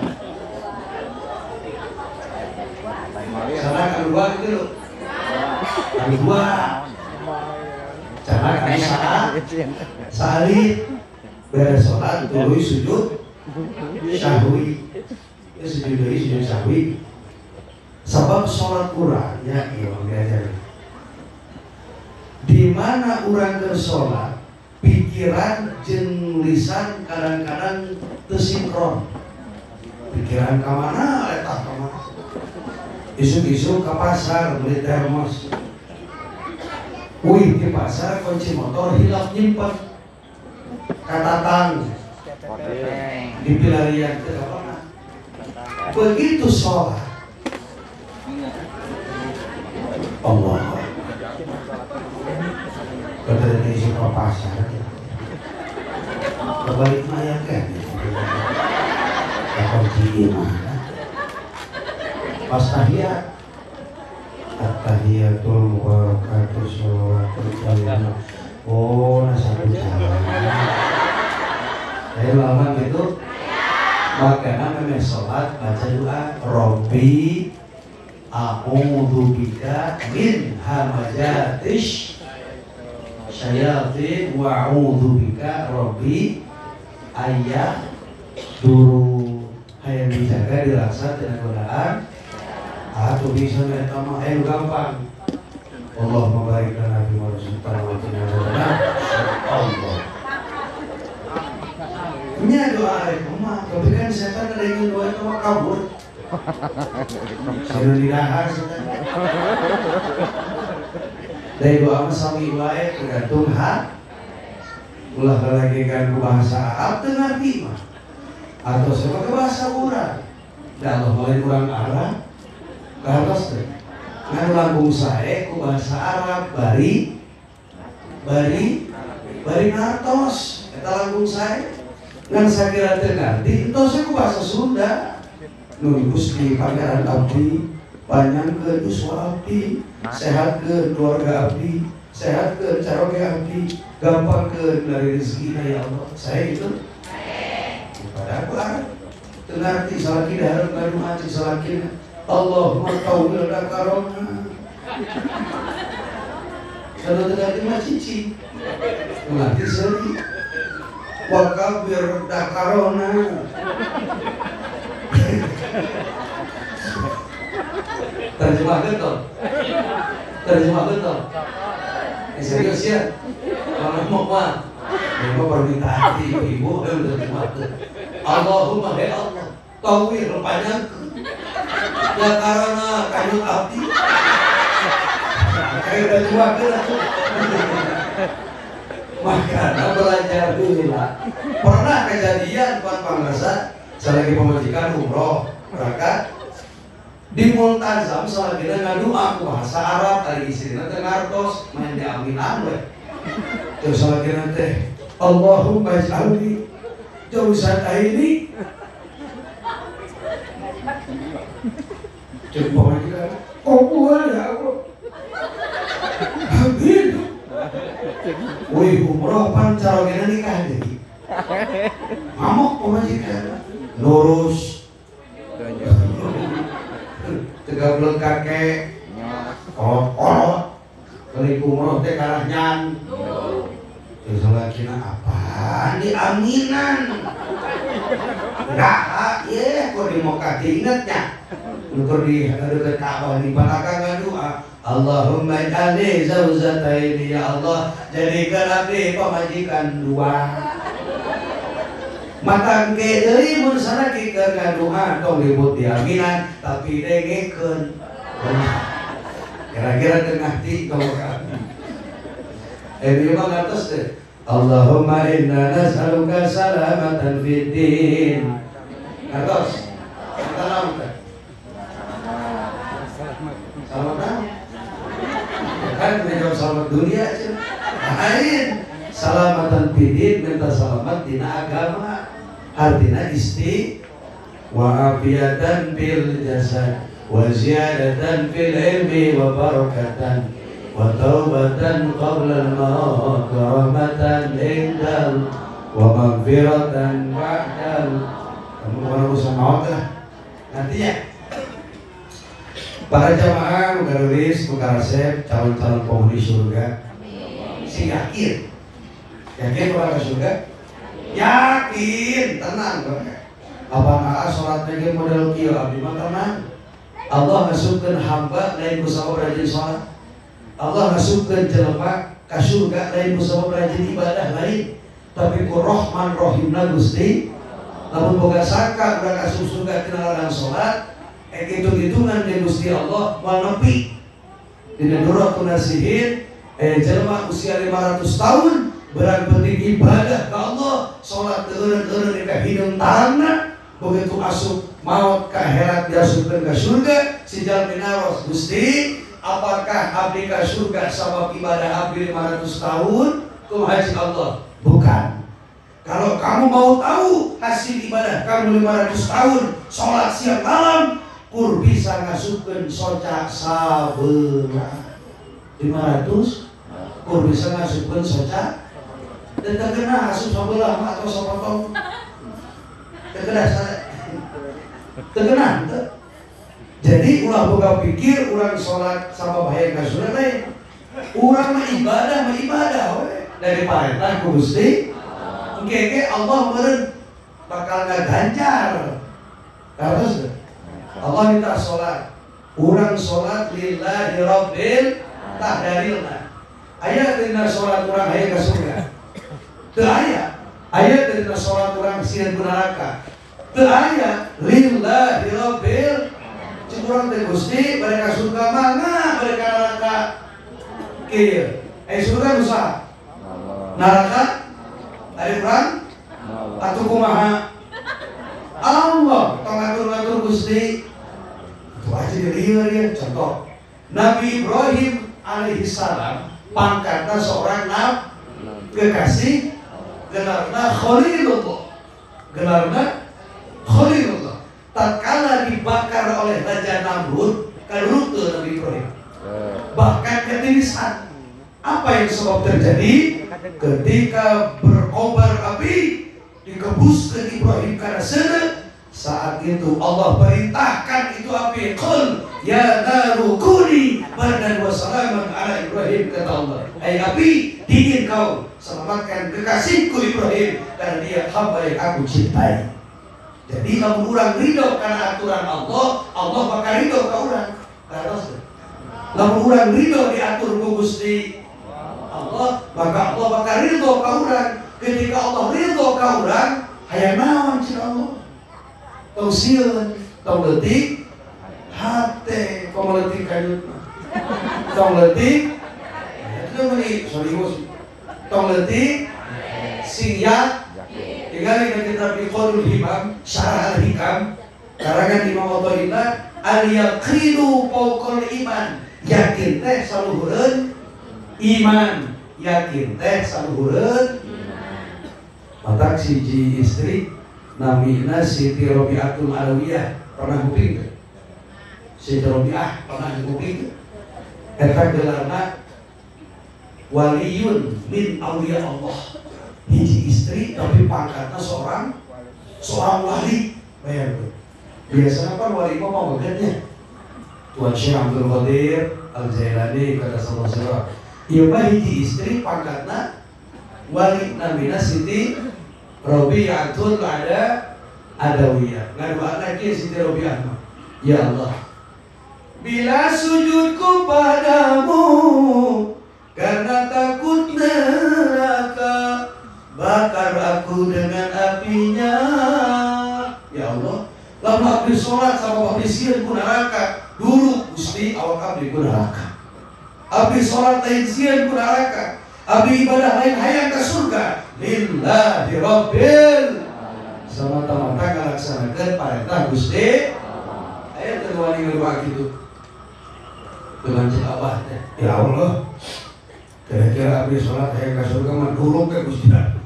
Cara kedua gitu loh. Kedua. Cara kedua salib beres sholat tuluy sujud syahwi. Itu sujud deui sujud syahwi. Sebab sholat urang ya iya diajarin. Di mana urang keur sholat, pikiran jeung lisan kadang-kadang teu sinkron. Pikiran ka mana eta ka mana. Isuk-isuk ka pasar beli termos. Wih di pasar kunci motor hilap nyimpen. Katatang di pilarian teu ka. Begitu sholat Allah kata dari ke pasar kebalik mayat kan kunci gimana pas tahiyat at-tahiyatul mubarakatuh sholawatul thayyibah. Oh nah satu jalan saya lama gitu makanya memang sholat baca doa Robbi a'udzu bika min hamazatish syayatin wa a'udzu bika rabbi ayah duru. Hayang dijaga dilaksa tina godaan atau bisa eta mah gampang. Allah mabarik lana fi ma razaqtana wa qina adzabannar. Allah nya doa rek mah tapi kan setan ada yang doa itu mah kabur. Sudah didahar setan. Dari doa mah sami wae tergantung hak. Ulah lagi kan ku bahasa Arab teu ngarti mah. Atau saya pakai bahasa urang. Da Allah lain urang Arab. Kahartos teh. Ngan langkung sae ku bahasa Arab bari bari bari ngartos eta langkung sae. Ngan sakira teu ngarti entos ku bahasa Sunda. Nun Gusti Pangeran abdi panjangkeun yuswa abdi, sehatkeun keluarga abdi, sehatkeun caroge abdi, gampangkeun dari rezekina ya Allah. Saya gitu. Pada aku Arab teu ngarti salaki dahareup ngadoa cik salakina. Allahumma tawwil dakarona. Kalau teu ngarti mah cicing. Teu ngarti seuri. Wa kabir dakarona. Terjemahkan toh? Terjemahkan toh? Serius ya? Kalau mau mah, mau permintaan di ibu-ibu, terjemahkan. Allahumma ya Allah, tawir panjangkeun. Ya karena kanyut abdi. Kayak terjemahkan atuh. Makanya belajar heula. Pernah kejadian pan pangrasa salagi pamajikan umroh berangkat di Multazam salagina ngadua ku bahasa Arab ari istrina teh ngartos main diaminan we. Terus salagina teh Allahumma ij'alni jausan aini. Cek pamajikan, oh ya Allah. Amin. Wih umroh pan carogena nikah deui. Ngamuk pamajikan. Lurus. Tegablek kakek. Kolot-kolot. Kali umroh teh karahnya. Terus salakina apaan diaminan. Enggak, ye kok di Mekah diingetnya. Ukur di dekat Ka'bah di Palaka ngadoa, Allahumma ij'alni zauzataini ya Allah, jadikan abdi pamajikan dua. Maka engke deui mun salaki keur ngadoa tong ribut diaminan tapi dengekeun. Kira-kira tengah ti tong ka. Ieu mah ngartos teh. Allahumma inna nas'aluka salamatan fid din. Ngartos. Eta naon teh? Selamat naon? Kan menjawab selamat dunia aja. Lain salamatan fid din minta selamat dina agama. Artinya isti wa afiyatan bil jasad wa ziyadatan fil ilmi wa barakatan wa taubatan qabla al-maut wa rahmatan indal wa maghfiratan ba'dal. Kamu bukan urusan maut lah nanti ya. Para jamaah mukarulis, mukarasep, calon-calon penghuni surga. Si yakin, yakin orang ke surga? Yakin, tenang kok. Apa naa sholatnya ge model kieu abdi mah tenang. Allah ngasupkeun hamba lain ku sabab rajin sholat. Allah ngasupkeun jelema ka surga lain ku sabab rajin ibadah lain, tapi ku Rahman Rahimna Gusti. Lamun boga sangka urang asup surga tina ladang sholat, hitung-hitungan di Gusti Allah moal nepi. Dina Duratun Nasihin, jelema usia 500 tahun berang penting ibadah ke Allah, sholat teureun-teureun ka hideung tarangna, begitu asup maut ka akhirat diasupkeun ka surga, si jalmi naros, Gusti, apakah abdi ka surga sabab ibadah abdi 500 tahun? Kumaha cik Allah? Bukan. Kalau kamu mau tahu hasil ibadah kamu 500 tahun, sholat siang malam, kur bisa ngasupkeun soca sabelah. 500 kur bisa ngasupkeun soca dan terkena asup sabelah atau sapotong. Terkena terkena. Jadi ulah boga pikir urang sholat sama bahaya ka surga lain. Urang mah ibadah we. Dari parentah ku Gusti. Engke Allah meureun bakal ngaganjar. Terus Allah minta sholat. Urang sholat lillahi rabbil tah dalilna. Aya dina sholat urang aya ka surga. Teu aya. Aya dina sholat urang sieun ku neraka. Teu aya lillahi rabbil. Cik urang teh Gusti bade ka surga mangga bade ka neraka. Kieu. Aya surga nu saha? Neraka ari urang atuh kumaha? Allah. Tong ngatur-ngatur Gusti. Itu aja lieur ya. Contoh, Nabi Ibrahim alaihi salam pangkatna seorang nabi kekasih, gelarna Khalilullah. Gelarna Khalilullah. Tatkala dibakar oleh Raja Namrud, kalurut Nabi Ibrahim. Bahkan ketirisan. Apa yang sebab terjadi? Ketika berkobar api, dikebuskan Ibrahim karena seuneu. Saat itu Allah perintahkan itu api, qul ya naru kuni bardan wa salaman ala Ibrahim, kata Allah. Hai api, dingin kau, selamatkan kekasihku Ibrahim karena dia hamba yang aku cintai. Jadi lamun urang ridho karena aturan Allah, Allah bakal ridho ka urang. Karena lamun urang ridho diatur ku Gusti Allah, maka Allah bakal ridho ka urang. Ketika Allah ridho ka urang, hayang naon cenah Allah? Tong sieun, tong leutik hate, komo leutik kayut mah. Tong leutik itu meuni serius. Tong leutik sing ya tinggal di kitab Iqadul Himam, Syarah Al-Hikam, karangan Imam Athaillah, al-yaqinu fawqal iman. Yakin teh saluhureun iman, yakin teh saluhureun iman. Matak siji istri namina Siti Robiatul Alawiyah, pernah nguping teu? Siti Robiah pernah nguping teu? Eta gelarna waliyun min awliya Allah. Hiji istri tapi pangkatna seorang wali. Bayangkeun. Biasanya kan wali mah pamegetnya. Tuan Syekh Abdul Qadir Al-Jailani kata sallallahu alaihi wasallam. Ieu mah hiji istri pangkatna wali, namina Siti Robiatul ada Adawiyah. Ngadoana kieu Siti Robiah mah. Ya Allah, bila sujudku padamu karena takut neraka, bakar aku dengan apinya. Ya Allah, lamun abdi sholat sama abdi sieun ku neraka, dulu Gusti awak abdi ku neraka. Abdi sholat lain sieun ku neraka, abdi ibadah lain hayang ka surga. Lillahi rabbil semata-mata ngalaksanakeun parentah Gusti. Aya teu wani ngadoa kitu. Dengan cek abah teh, ya Allah, kira-kira abdi sholat hayang ka surga mah durung ke Gusti. Nah,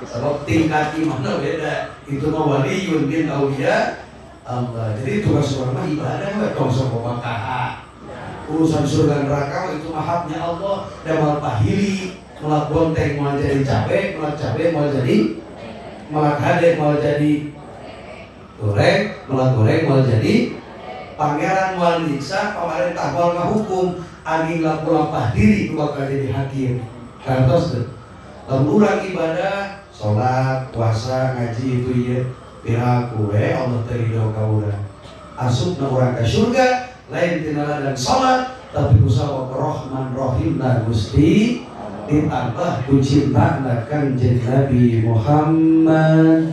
sebab tingkat imanna beda. Itu mah waliyun min auliya Allah. Jadi tugas urang mah ibadah we, tong sok bakaha. Urusan surga neraka itu mah haknya Allah. Da moal pahili, melak bonteng moal jadi cabe, melak cabe moal jadi, melak hade moal jadi goreng, melak goreng moal jadi pangeran moal nyiksa, pamarentah moal ngahukum, angin lampah diri itu bakal jadi hakim. Kantos teu? Lamun urang ibadah, salat, puasa, ngaji itu ieu, piraku we Allah teu ridho ka urang. Asupna urang ka surga lain tina ladang salat, tapi kusabab Rahman Rahim na Gusti ditambah ku cinta na Kanjeng Nabi Muhammad.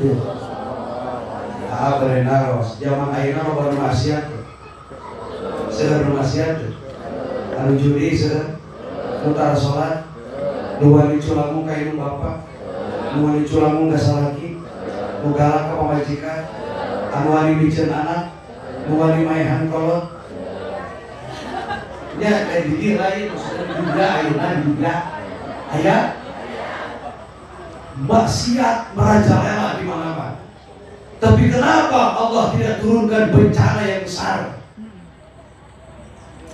Ah berenaros, zaman ayeuna loba nu maksiat. Seueur nu maksiat. Anu judi seueur, nu tara salat, nu wani culangung ka indung bapa, nu wani culangung ka salaki, nu galak ka pamajikan, anu wani miceun anak, nu wani maehan kolot. Nya kayak di lain maksudnya juga ayeuna juga aya maksiat merajalela di mana-mana. Tapi kenapa Allah tidak turunkan bencana yang besar?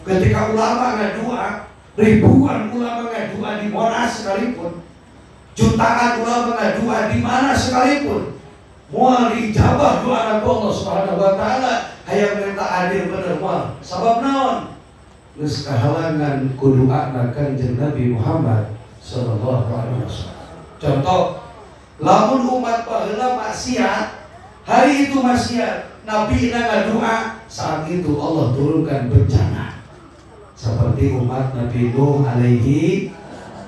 Ketika ulama ngadua, ribuan ulama ngadua di Monas sekalipun, jutaan ulama ngadua di mana sekalipun, moal diijabah doa Allah Subhanahu wa taala, hayang minta adil bener moal. Sabab naon? Geus kahalangan ku doana Kanjeng Nabi Muhammad sallallahu alaihi wasallam. Contoh, lamun umat baheula maksiat, hari itu maksiat, Nabi ngadua, saat itu Allah turunkan bencana. Seperti umat Nabi Nuh alaihi,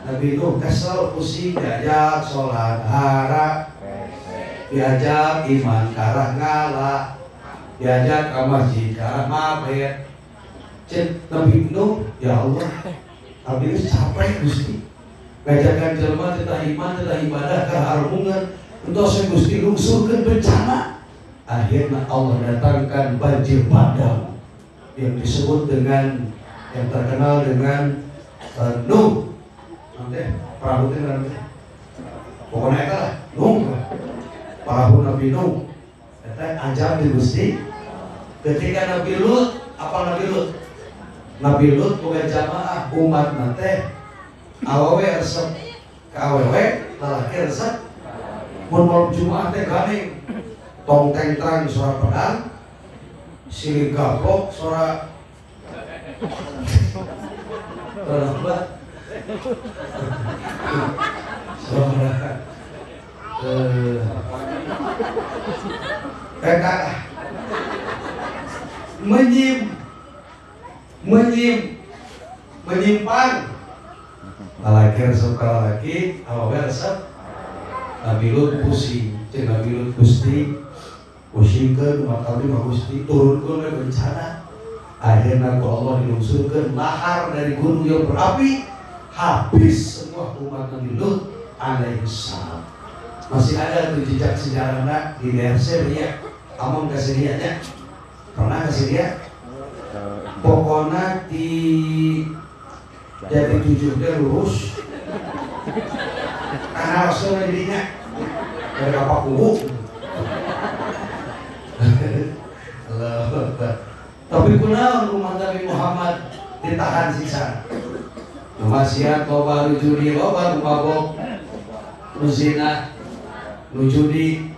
Nabi Nuh kesel pusing diajak sholat hara, diajak iman karah ngalah, diajak ke masjid karah mabet. Cek Nabi Nuh, ya Allah, abdi geus capek Gusti. Ngajakan jelema titah iman, titah ibadah ka harmungan. Entos Gusti lungsurkeun bencana. Akhirnya Allah datangkan banjir bandang yang disebut dengan, yang terkenal dengan Nuh. Nanti perahu itu nanti. Pokoknya itu lah Nuh. Perahu Nabi Nuh. Eta ajab di Gusti. Ketika Nabi Lut, apa Nabi Lut? Nabi Lut bukan jamaah umat nate awewe resep ke awewe, lalaki resep. Mun malam Jumat teh ganing. Tong teng trang suara pedang, silih gaplok suara apa? Suara eta menyimpang. Lalaki resep ka lalaki, awewe resep. Nabi Lut pusing, cek Nabi Lut Gusti pusingkeun umat abdi mah Gusti, turunkeun we bencana. Akhirnya ku Allah dilungsurkeun lahar dari gunung yang berapi, habis semua umat Nabi Lut alaihi salam. Masih ada tuh jejak sejarahna di daerah Syria. Among ke Syria nya? Pernah ke Syria? Pokoknya di jadi tujuh dia lurus. Karena Rasul jadinya dari apa kubu. Tapi kunaon umat Nabi Muhammad ditahan siksa. Maksiat loba nu judi, loba nu mabok, nu zina, nu judi,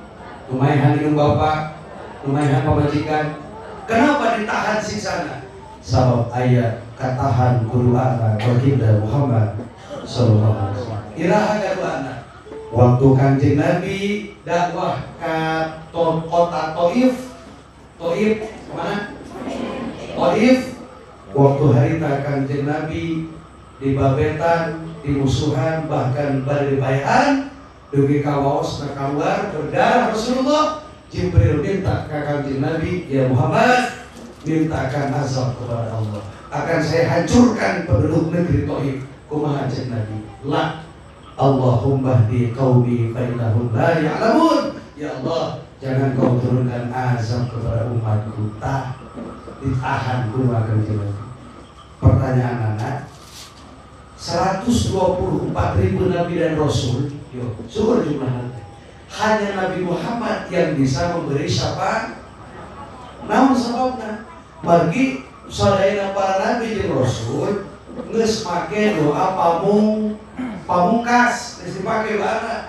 nu maehan indung bapa, nu maehan pamajikan. Kenapa ditahan siksana? Sabab ayat katahan kuduana baginda Muhammad sallallahu alaihi wasallam. Iraha kaduana. Waktu Kanjeng Nabi dakwah ke kota Taif, Taif kemana? Taif. Waktu harita Kanjeng Nabi di babetan, di musuhan, bahkan bari dipaehan, dugi ka waosna kaluar berdarah Rasulullah. Jibril minta ke Kanjeng Nabi, ya Muhammad, mintakan azab kepada Allah. Akan saya hancurkan penduduk negeri Taif. Kumaha cek Nabi? La, Allahumma hdi qaumi fa innahum la ya'lamun. Ya Allah, jangan kau turunkan azab kepada umatku. Tah ditahan kumaha Kanjeng Nabi. Pertanyaan anak, 124.000 nabi dan rasul, yo, syukur jumlahnya. Hanya Nabi Muhammad yang bisa memberi syafaat. Namun sebabna bagi sadayana para nabi dan rasul geus make doa pamungkas, geus dipake doana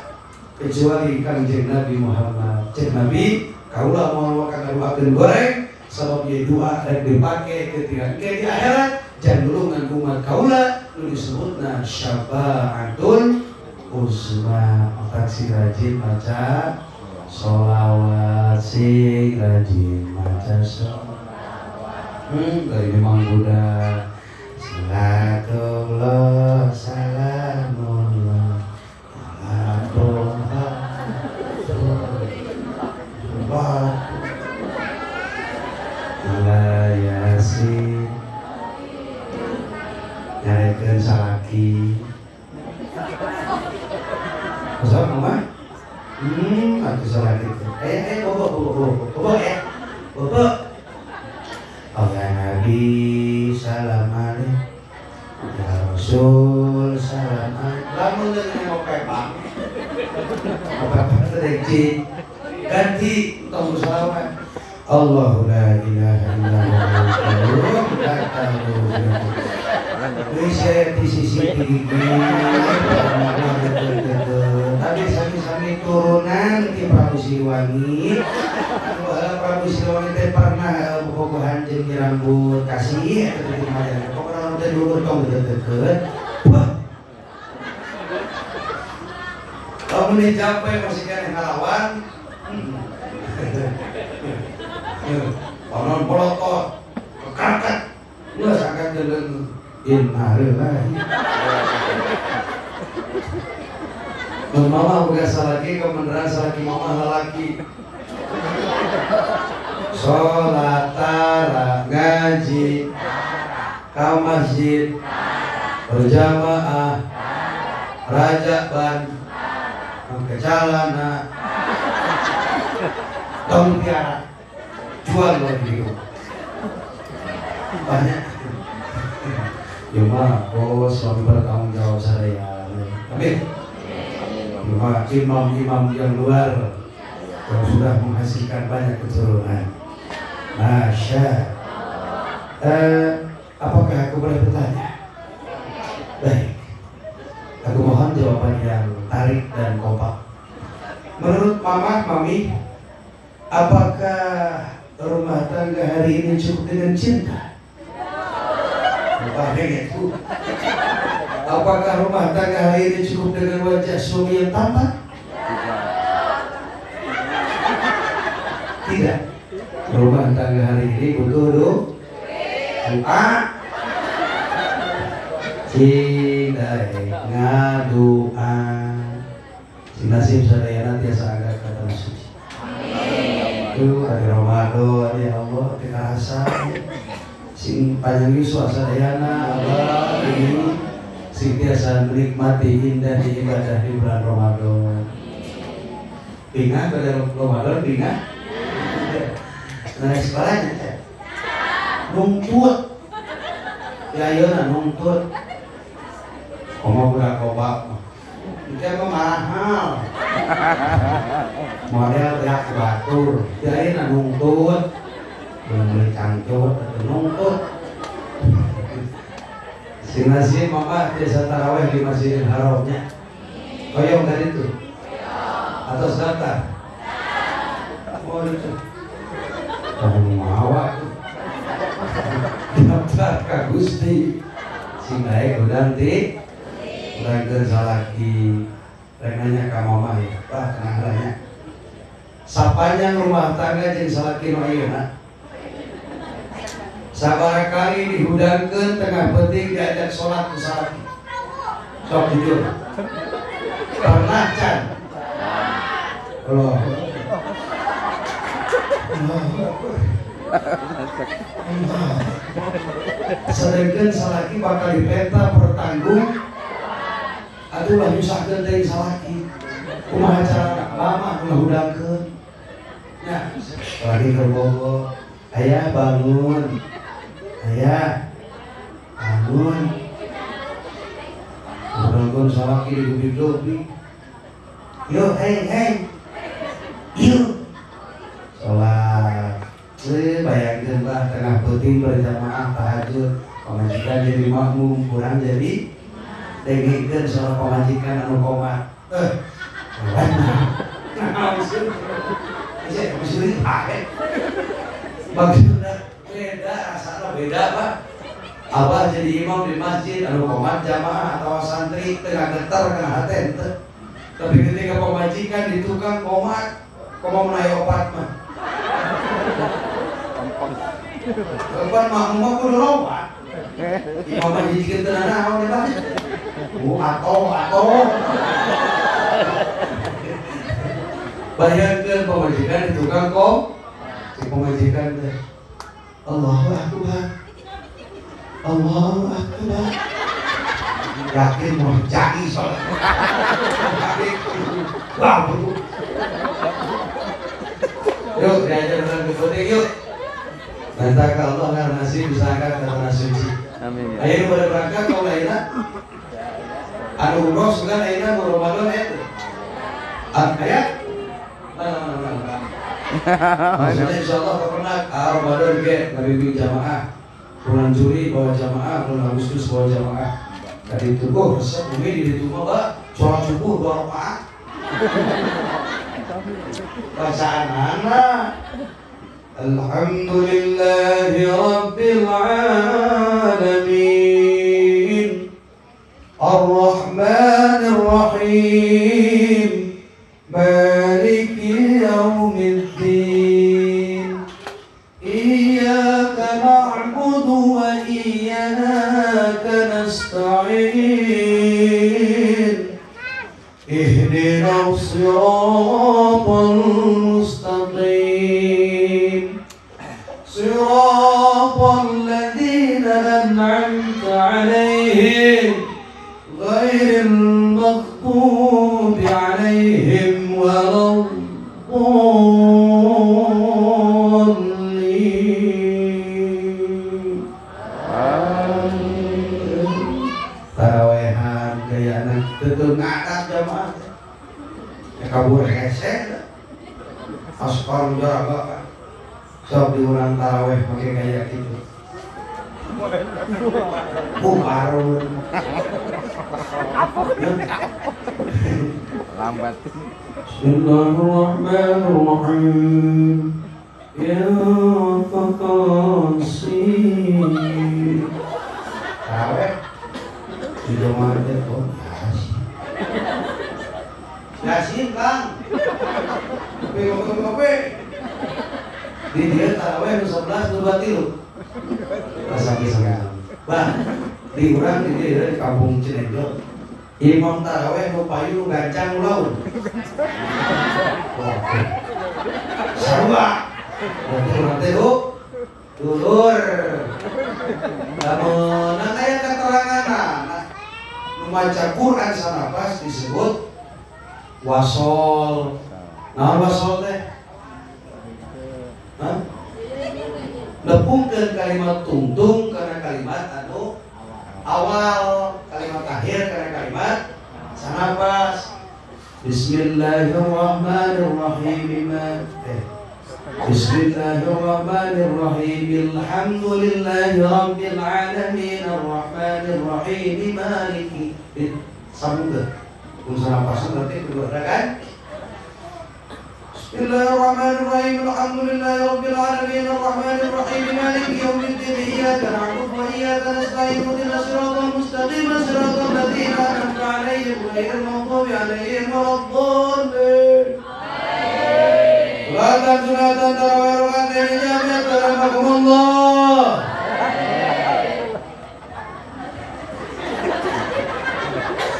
kecuali Kanjeng Nabi Muhammad. Cek Nabi, kaula moal ngadoakeun goreng sabab ieu doa rek dipake ketika ke di akhirat jandulungan umat kaula nu disebutna syafaatul uzma. Otak si rajin maca sholawat, sing rajin maca sholawat. Dari memang budak salatullah salamullah ala toha ala yasin. Nyarekeun salaki. Masa mama? Atuh salaki teh. Eh bobo bobo bobo bobo ya. Bobo. Oh ya Nabi salam alaik. Ya Rasul salam alaik. Lamun teh mau pepang. Pepang teh ganti tong selawat. Allahu la ilaha illa huwa la ta'budu. Wis di sisi tinggi. Tapi sami-sami turunan ti Prabu Siliwangi. Prabu Siliwangi teh pernah bobogohan jeung rambut kasih eta teh kumaha. Pokona teh dulur tong deket-deket. Wah. Lamun dicapai masih keneh ngalawan. Konon polotot, kekarkat, geus akan jalan innalillahi. Mun mama boga salaki kebenaran salaki mama lalaki. Salat tara ngaji ka masjid berjamaah rajaban ke calana Tong piara. Jual lagi gitu. Banyak. Ya mah, bos suami bertanggung jawab saya. Amin. Ya mah, imam-imam yang luar yang sudah menghasilkan banyak keturunan. Masya. Apakah aku boleh bertanya? Baik. Aku mohon jawaban yang tarik dan kompak. Menurut mama, mami, apakah rumah tangga hari ini cukup dengan cinta? Apakah rumah tangga hari ini cukup dengan wajah suami yang tampan? Tidak. Rumah tangga hari ini butuh doa, cinta, ngadoa. Nasib sadayana tiasa angkat ka tanah suci. Itu hari Ramadan ya Allah teu karasa. Sing panjang yuswa sadayana Allah ini sing tiasa menikmati indah di ibadah di bulan Ramadan. Bingah pada Ramadan bingah. Nah sekolahnya teh nungtut. Ya ayeuna nungtut. Komo budak kobak mah. Itu mah mahal. Model beak batur. Ya ayeuna nungtut. Belum beli cangcut atau nungtut. Sing nasib mama desa taraweh di Masjidil Haramnya. Koyong tadi itu. Atau daftar? Oh itu. Kamu mawa tuh. Daftar ka Gusti. Sing daek udang ti. Udangkeun salaki. Rek nanya ka mama ya, bah tenang lah. Sapanjang rumah tangga jeung salaki nu ayeuna. Sabaraha kali dihudangkeun tengah peuting diajak sholat ku salaki. Sok jujur. Pernah can? Allah. Allah. Sedangkan salaki bakal dipenta pertanggung. Aduh lah nyusahkeun teuing salaki. Kumaha carana? Lama ngahudangkeun. Nya, lagi keur bogo. Ayah bangun. Ayah bangun. Bangun salaki digubik-gubik. Yo, hey, hey. Yuk. Sholat. Bayangkan bah tengah peuting berjamaah tahajud, pamajikan jadi makmum, kurang jadi dengikeun soal pamajikan anu komat. Maksudnya beda, rasanya beda pak. Abah jadi imam di masjid, anu komat jamaah atau santri tengah getar kena hati ente. Tapi ketika pamajikan di tukang komat, komat menaik opat mah. Kapan makmum mah kudu lompat. Imam mah hijikeun teu nanaon eta. Atau. Bayangkeun pamajikan di tukang kom, si pamajikan teh Allahu Akbar. Allahu Akbar. Yakin mau dicaki soalnya. Wah, yuk diajar orang ke yuk. Minta ke Allah karena nasib bisa angkat ke tanah suci. Amin. Ayo pada berangkat kalau lainnya. Anu umroh sudah lainnya mau Ramadan itu. Ayat mana. Maksudnya insya Allah pernah Ramadan ke ngabimbing jamaah. Bulan Juli bawa jamaah, bulan Agustus bawa jamaah. Tadi itu kok resep bumi di itu mah bah sholat subuh 2 rakaat. Bacaan anak. Alhamdulillahi Rabbil Alamin Ar-Rahmanir Rahim Maliki Yawmiddin Iyyaka na'budu wa iyyaka nasta'in Ihdinas siratal mustaqim صراط الذين أنعمت عليهم غير المغضوب عليهم ولا الضالين. jamaah teh. Ya kabur hese. Aspar jaraga. Sok diurang taraweh pakai gaya gitu. Bubar. Lambat. Bismillahirrahmanirrahim. Ya faqasin. Taraweh di jamaah teh oh yasin. Yasin Kang. Kopi. Di dia taraweh 11 nu 23. Sami-sami. Bah, di urang di dia di kampung Cinenjo. Imam taraweh nu payu nu gancang nu laun. Sarua. Berarti urang teh dulur. Lamun aya keteranganna nu maca Quran sanapas disebut wasol. Naon wasol teh? Hah? Lepungkeun kalimat tungtung karena kalimat anu awal, kalimat akhir karena kalimat sanapas. Bismillahirrahmanirrahim. Bismillahirrahmanirrahim. Alhamdulillahi rabbil alamin arrahmanirrahim maliki. Sambung teu? Sanapasan berarti kudu ada kan? Bismillahirrahmanirrahim. Alhamdulillahi rabbil alamin arrahmanirrahim maliki yaumiddin iyyaka na'budu wa iyyaka nasta'in ihdinas siratal mustaqim siratal ladzina an'amta 'alaihim ghairil maghdubi 'alaihim waladdallin. Amin. Sunatan tarawih rakaat jami'an rahimakumullah.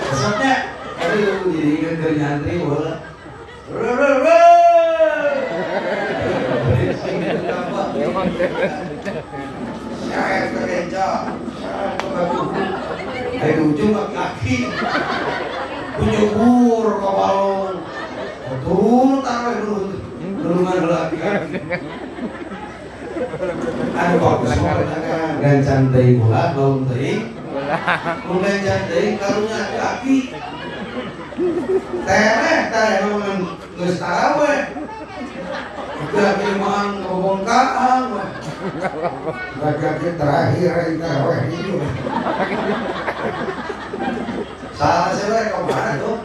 Besoknya aduh jadi ingat keur nyantri bola. Saya terkenca, dari ujung kaki, penyubur ke balon, turun taruh dulu, dulungan laki. Aduh bagus soalnya gancang teuing bola, laun teuing, mun gancang teuing karunya kaki. Tereh tereh mun geus taraweh. Udah limaan kebongkaan, laki-laki terakhir taraweh itu. Salah saya kemana tuh?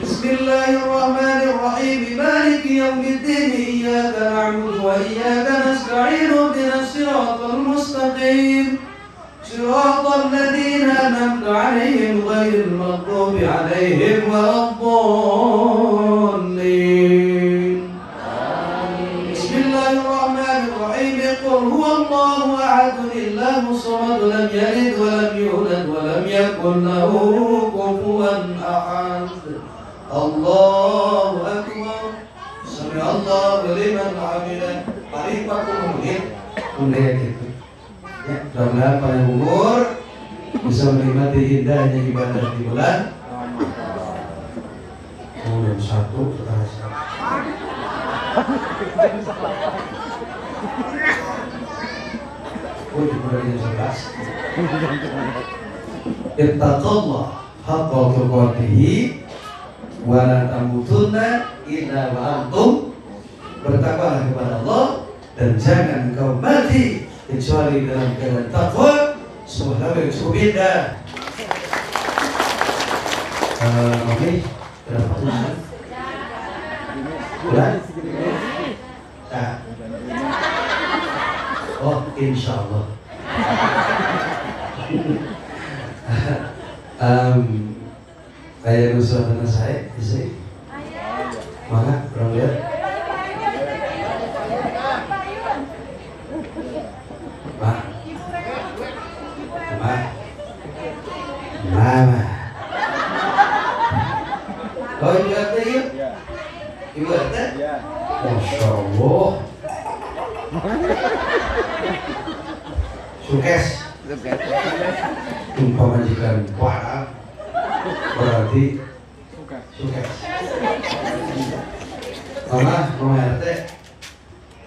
Bismillahirrahmanirrahim. Maliki yaumiddin. Iyyaka na'budu wa iyyaka nasta'in. Ihdinas siratal mustaqim. Siratal ladzina an'amta 'alaihim ghairil maghdubi 'alaihim waladdallin. Bismillahirrahmanirrahim. Qul huwallahu ahad, Allahu samad, lam yalid wa lam yulad wa lam yakul lahu kufuwan ahad. Allahu akbar. Sami'allahu liman hamidah. Paling 40 menit udah gitu. Ya, mudah-mudahan panjang umur bisa menikmati indahnya ibadah di bulan jam 1 setengah. Oh, dimulai jam 11. Ittaqullah haqqa tuqatih wa la tamutunna illa wa antum. Bertakwalah kepada Allah dan jangan engkau mati kecuali dalam keadaan takwa. Subhanallah cukup indah. Oke, berapa bulan? Bulan? Nah. Oh, insya Allah. Kayak usaha saya, istri. Mana? Kurang lihat. Ma, ma, mama. Oh, ibu RT yuk? Ibu RT? Masya Allah. Sukses. Jumpa majikan kuat, berarti sukses. Mama, Mama RT,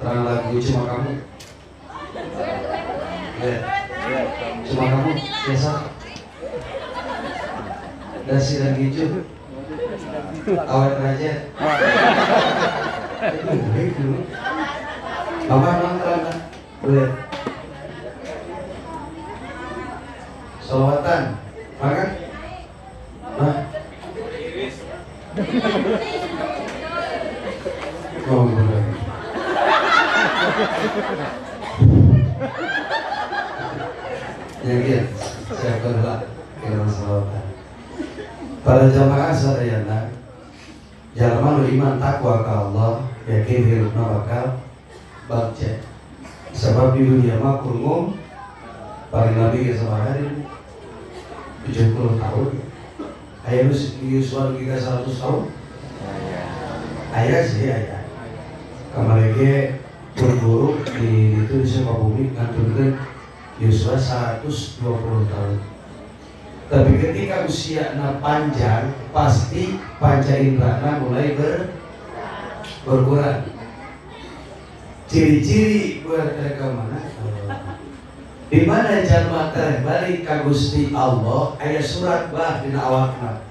terang lagu cuma kamu. Ya. Cuma kamu, biasa. Dasi dan hijau. Awet aja. Mama nonton boleh. Solawatan, makan? Hah? Oh, boleh. Ya, gitu. Saya berdoa kira solawatan. Para jamaah sadayana, jalma nu iman takwa ka Allah, yakin hirupna bakal bagja. Sebab di dunia mah kurngum paling lebih ke sabaraha hari 70 tahun. Aya nu yuswa dugi ka 100 tahun. Aya sih aya. Kamari ge pun di itu di Sukabumi ngantunkeun yuswa 120 tahun. Tapi ketika usia panjang, pasti panca indrana mulai berkurang. Ciri-ciri buat mereka mana? Di mana jalma teh balik ka Gusti Allah, aya surat bah dina awakna.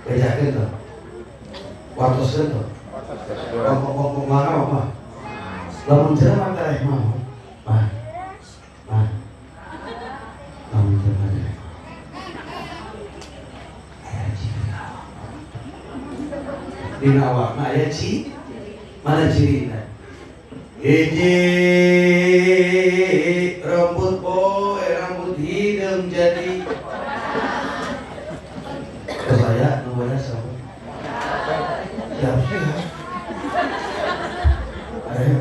Bejakeun teh. Wartoskeun teh. Ngomong mana mah? Lamun jelema teh mah. Mah. Mah. Lamun jelema teh. Dina awakna aya ci mana cirina? Hiji rambut boy, rambut hidung jadi. Terus saya nomornya sama. Siapa? Ayo.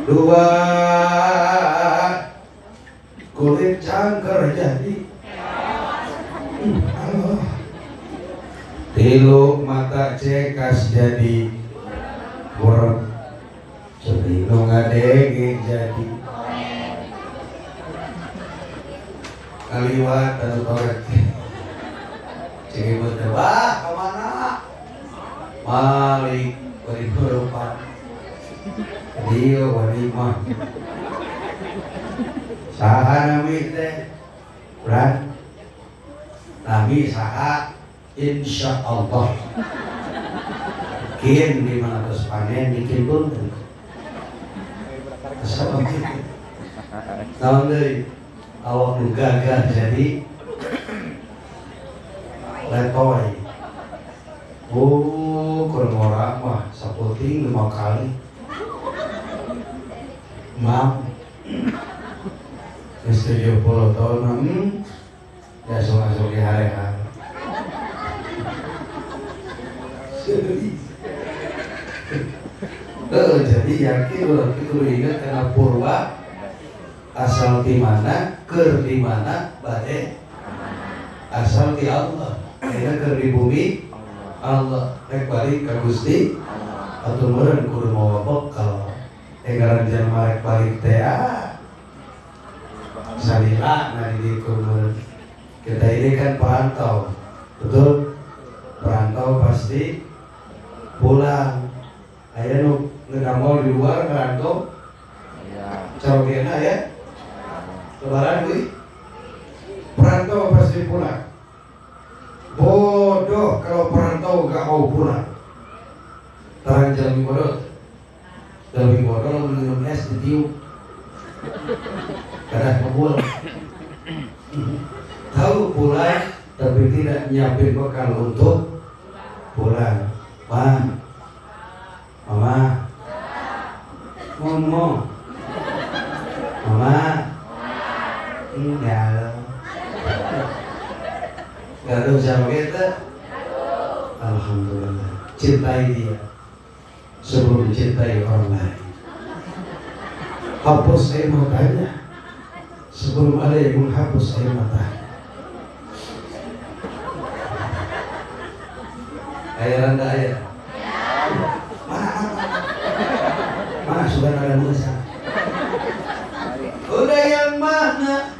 Dua kulit cangker jadi. Allah. Tilu mata cekas jadi. Borok. Sedih nu ngadege jadi. Kaliwat anu toret. Cek ibu teh, wah kemana? Malik bari berupan. Dieu wani mah. Saha nami teh? Berat. Nami saha? Insya Allah. Bikin di mana terus panen bikin pun. Tahun dari awak nu gagah jadi letoy. Oh, kurang orang mah saputing 5 kali. Mam, geus 70 tahun, ya sok-sok di hari-hari. Serius. Jadi yakin urang teh kudu ingat kana purwa asal di mana, keur di mana, bade asal di Allah. Ayeuna keur di bumi Allah, rek balik ka Gusti atuh meureun kudu mawa bekal. Ngaran jalma rek balik teh salila na di dieu meureun. Kita ini kan perantau. Betul? Perantau pasti pulang. Aya nu ngedamol di luar ngerantau. Carogena ya. Lebaran deui. Perantau pasti pulang. Bodoh kalau perantau gak mau pulang. Tarang jalmi bodoh. Jalmi bodoh lamun minum es ditiup. Kadang ngebul. Tahu pulang tapi tidak nyiapin bekal untuk pulang. Bang. Mama, ngomong, mama, enggak, enggak tahu siapa kita. Alhamdulillah, cintai dia sebelum mencintai orang lain. Hapus air matanya sebelum ada yang menghapus air mata. Air anda air. Mana sudah ada dosa. Kuda yang mana?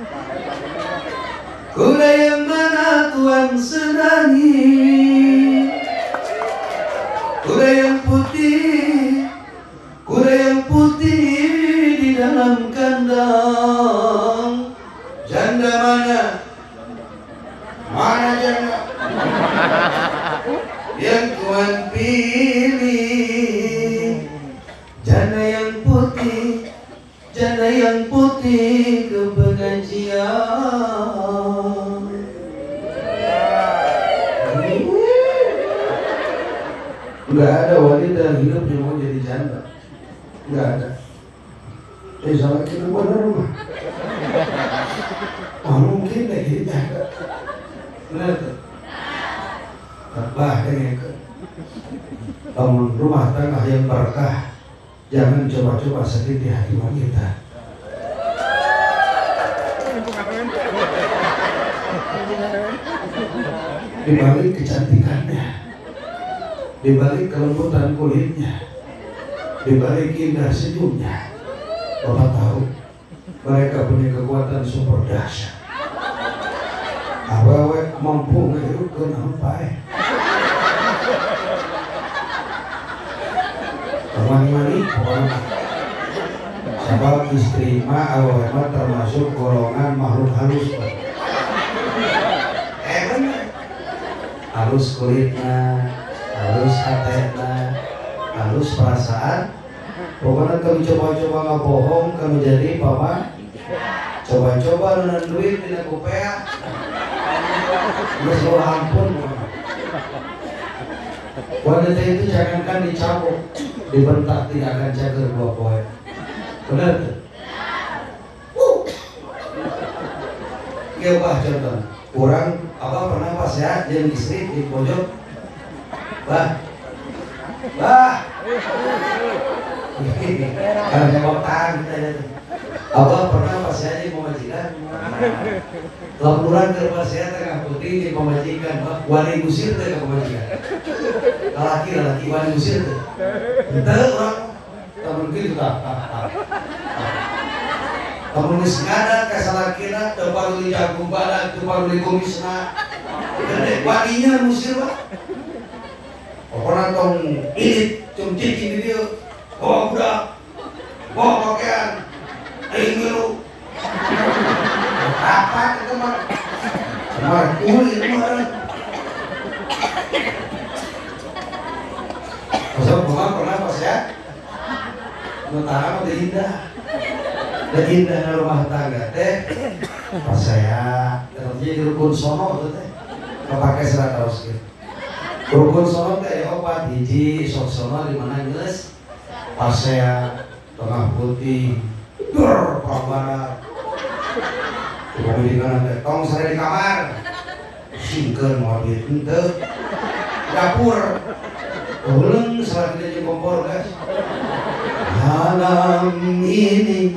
Kuda yang mana Tuhan senangi? Kuda yang putih, kuda yang putih di dalam kandang. Janda mana? Mana Jangan pilih janda yang putih, janda yang putih ke pengajian. Nggak ada wanita yang hidupnya mau jadi janda, nggak ada. Salah kita benar rumah. Oh mungkin deh jadi janda. Benar tuh. Bah dengekeun. Bangun rumah tangga yang berkah, jangan coba-coba sakiti hati wanita. Di balik kecantikannya, di balik kelembutan kulitnya, di balik indah senyumnya, Bapak tahu mereka punya kekuatan super dahsyat. Awewe mampu ngehirupkeun anu paeh. Mani-mani pokoknya. Sebab istri mah awewe mah termasuk golongan makhluk halus. Bener. Halus kulitnya, halus hatena, halus perasaan. Pokoknya kamu coba-coba nggak bohong, kamu jadi papa. Coba-coba nunan duit tidak kupea. Geus ampun. Wanita itu jangankan dicabok, dibentak tidak akan cager dua poin. Benar tuh? Ya bah contoh. Kurang apa pernah pas ya jeung istri di pojok. Bah. Bah. Karena jawab tangan kita. Abah pernah pas ya jeung pamajikan. Lamuran keur pas ya tengah putih jeung pamajikan, wani gusir teh ka pamajikan. Lalaki-lalaki wani gusir teh. Henteu urang lamun kitu tah. Lamun geus ngadat ka salakina teu paruli jagung badak, teu paruli kumisna. Gede waninya ngusir bah. Pokona tong ilit cung cicing di dieu. Bawa budak, bawa pakaian, aing ngilu. Apa itu mah? Cuma kulit mah. Masa bunga pernah pas ya? Nutara mah indah. Dan indah rumah tangga teh. Pas saya jadi rukun sono tuh teh. Kepake serat terus gitu. Rukun sono teh ya opat hiji sok sono di mana geus. Pas saya tengah putih, dur prambanan. Pamajikan teh tong sare di kamar. Singkeun moal duit henteu. Dapur. Uleung salah kita jeung kompor, guys. Malam ini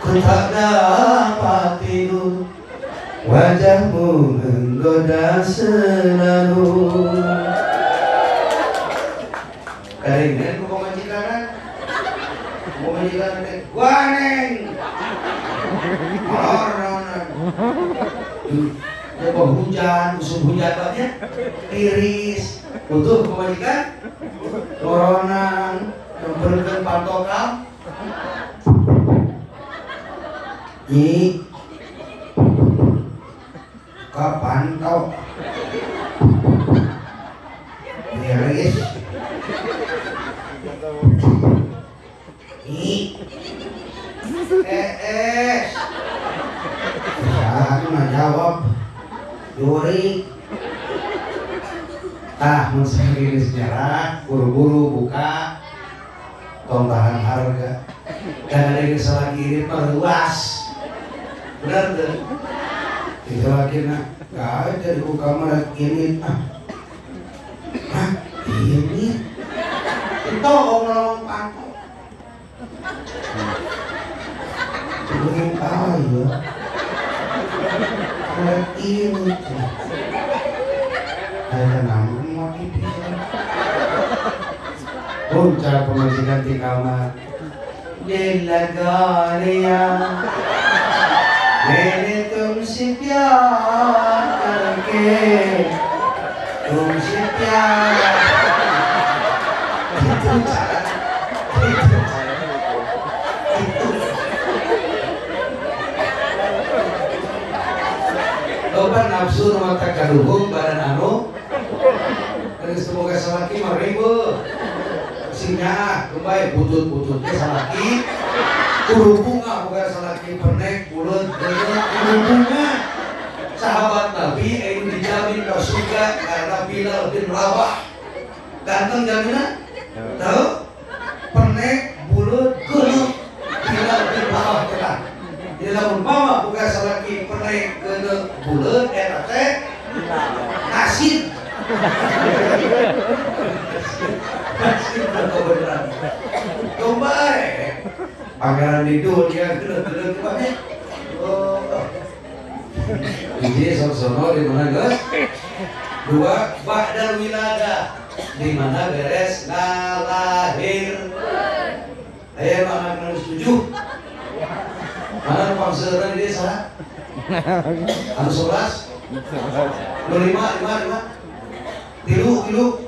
ku tak dapat tidur, wajahmu menggoda selalu. Karingan ku pamajikan. Pamajikan teh guaneng. Molor naonan. Ya hujan, musim hujan banyak, tiris, butuh pemajikan, coronang, nyemperkeun pantokal, nyi, kapantau, tiris, nyi, aku nggak jawab. Duri tah mun sakeuring sejarah buru-buru buka tong tahan harga dan ada yang salah kirim mah luas bener teu salah kirim gak ada dibuka mah ini ah hah ini itu ngomong panto sebelum ayo ini ada nama mau itu cara pemajikan di kamar दिल लगा लिया मैंने तुमसे प्यार करके तुमसे प्यार itu cara itu loba nafsu nu mata kaduhung badan anu geus geus teu boga salaki mah ribet. Sing nyaah kembali butut-butut teh salaki. Kudu bunga boga salaki penek buleut geuleuh kudu bunga. Sahabat Nabi yang dijamin ke surga karena Bilal bin Rabah. Ganteng jaminan? Tahu? Penek buleut geuleuh Bilal bin Rabah kita. Jadi lamun mama boga salaki penek geuleuh buleut eta teh nasib. Nasib atau beneran. Coba pangeran di dunia geuleuh-geuleuh banyak. Oh. Hiji sok-sono di mana geus? Dua ba'dal wiladah di mana beres ngalahir. Aya nu anak nu 7. Mana pangseureun di desa? Anu 11? Nu 5, 5, 5. Tilu, tilu.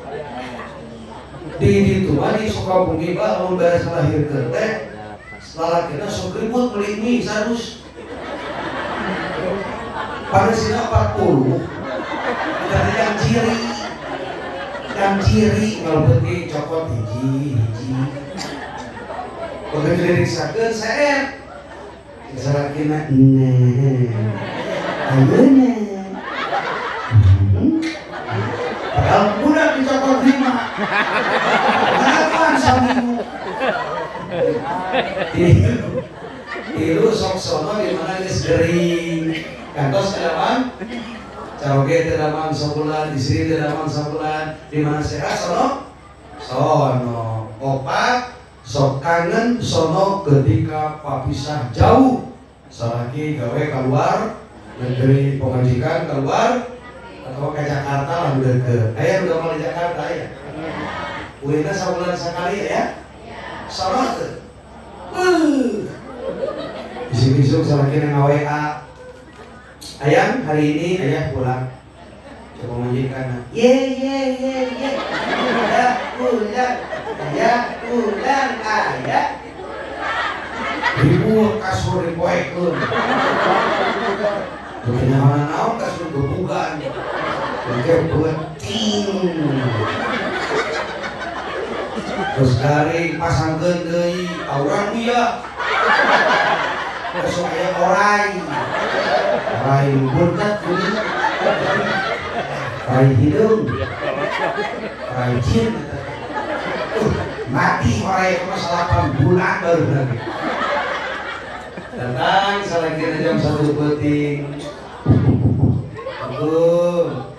Di ditu mah di Sukabumi bah lamun beres ngalahirkeun teh lalakina sok ribut meuli mie sarus. Pada sini 40 dari yang ciri kalau penting cokot hiji hiji begitu diriksakeun seep salakina nah ayeuna padahal budak dicokot 5 delapan saminggu tilu sok sono di mana geus gering kantos teh caroge teh damang sabulan, istri teh damang sabulan, di mana sehat sono sono. Opat sok kangen sono ketika papisah jauh, salaki gawe keluar negeri pemajikan keluar atau ke Jakarta lah udah ke, aya udah mau di Jakarta ya, uina sabulan sekali ya, sono teh, isuk-isuk salaki nang WA. Ayang, hari ini ayah pulang. Coba majikan. Ye ye ye ye. Ayah pulang. Ayah pulang. Ayah. Ribut kasur dipoekeun. Teu nyaho naon kasur gebugan. Engke beuting. Terus garing pasangkeun deui, tawuran dia. Terus aya orai. Rai burkat kuning, rai hidung, rai jin, mati orai itu 8 bulan baru lagi. Datang salah kira jam 1 peuting. Aduh,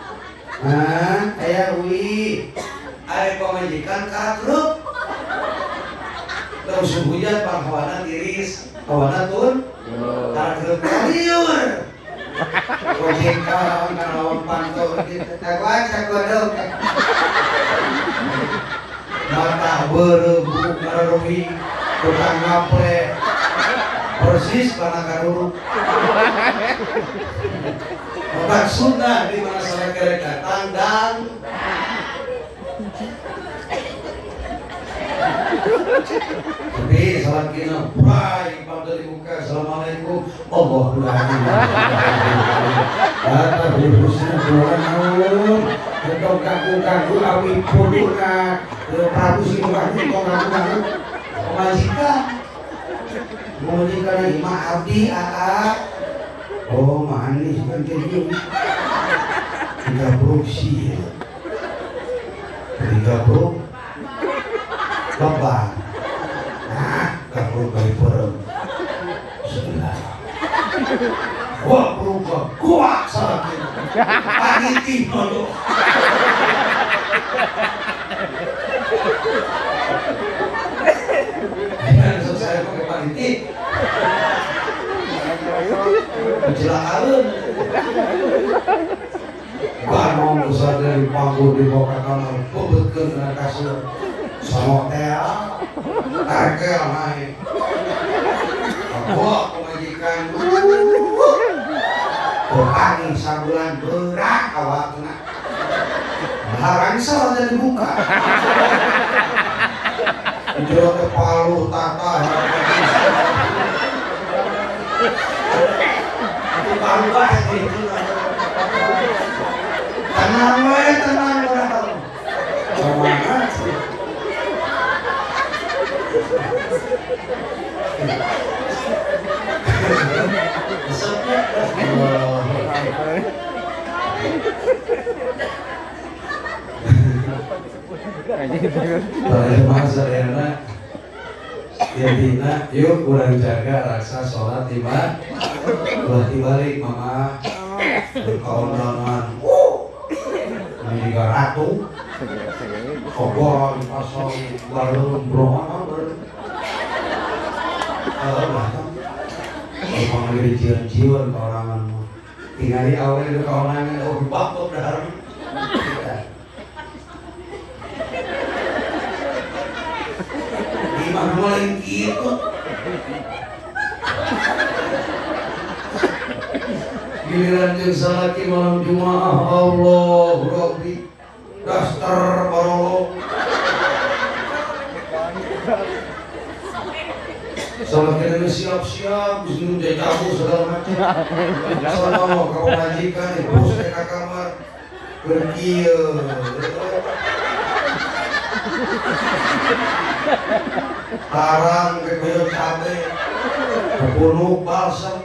nah, ayah ui, ayah pamajikan katruk. Terus hujan panghawana tiris, hawana tun, katruk liur. Gojek lawan lawan pantau gitu, aku godong. Mata berebuk mereruhi, tukang ngaple, persis panah karuruk. Otak sunnah di mana saya kira datang dan tapi salat kina, bray, pantu dibuka, assalamualaikum, Allah kata husna doang, tentang kaku-kaku awi purna, Prabu Siliwangi tong kaku-kaku, pemajikan, pemajikan lima abdi aa, oh manis kan jadi, tiga produksi, tiga bro, lebar. Nah, kabur bari perem. Sebelah. Gua berubah, gua salah. Pagi nodo. Ya, selesai pakai pagi. Kecelakaan. Banong besar dari panggung di bawah kamar, bebetkeun kana kasur. Sama teh, tarkel naik. Gua pemajikan, berangin sabulan berak awakna. Harangsel aja dibuka. Jero ke palu tata. Itu bae itu. Tenang we, tenang urang. Para sadayana intina yuk kurang jaga rasa sholat lima ulah dibalik mama kaundangan ini juga ratu kobor dipasang balon brohan kalau lagi jiwan-jiwan keorangan tinggali awalnya itu keorangan oh dibakok dahar gimana mulai gitu giliran jeung salaki malam Jumaah Allah Rabbi daster barolo salaki itu siap-siap minum jamu segala macam sono kau majikan bos ke kamar berkieu tarang ke koyo cabe kebunuh balsam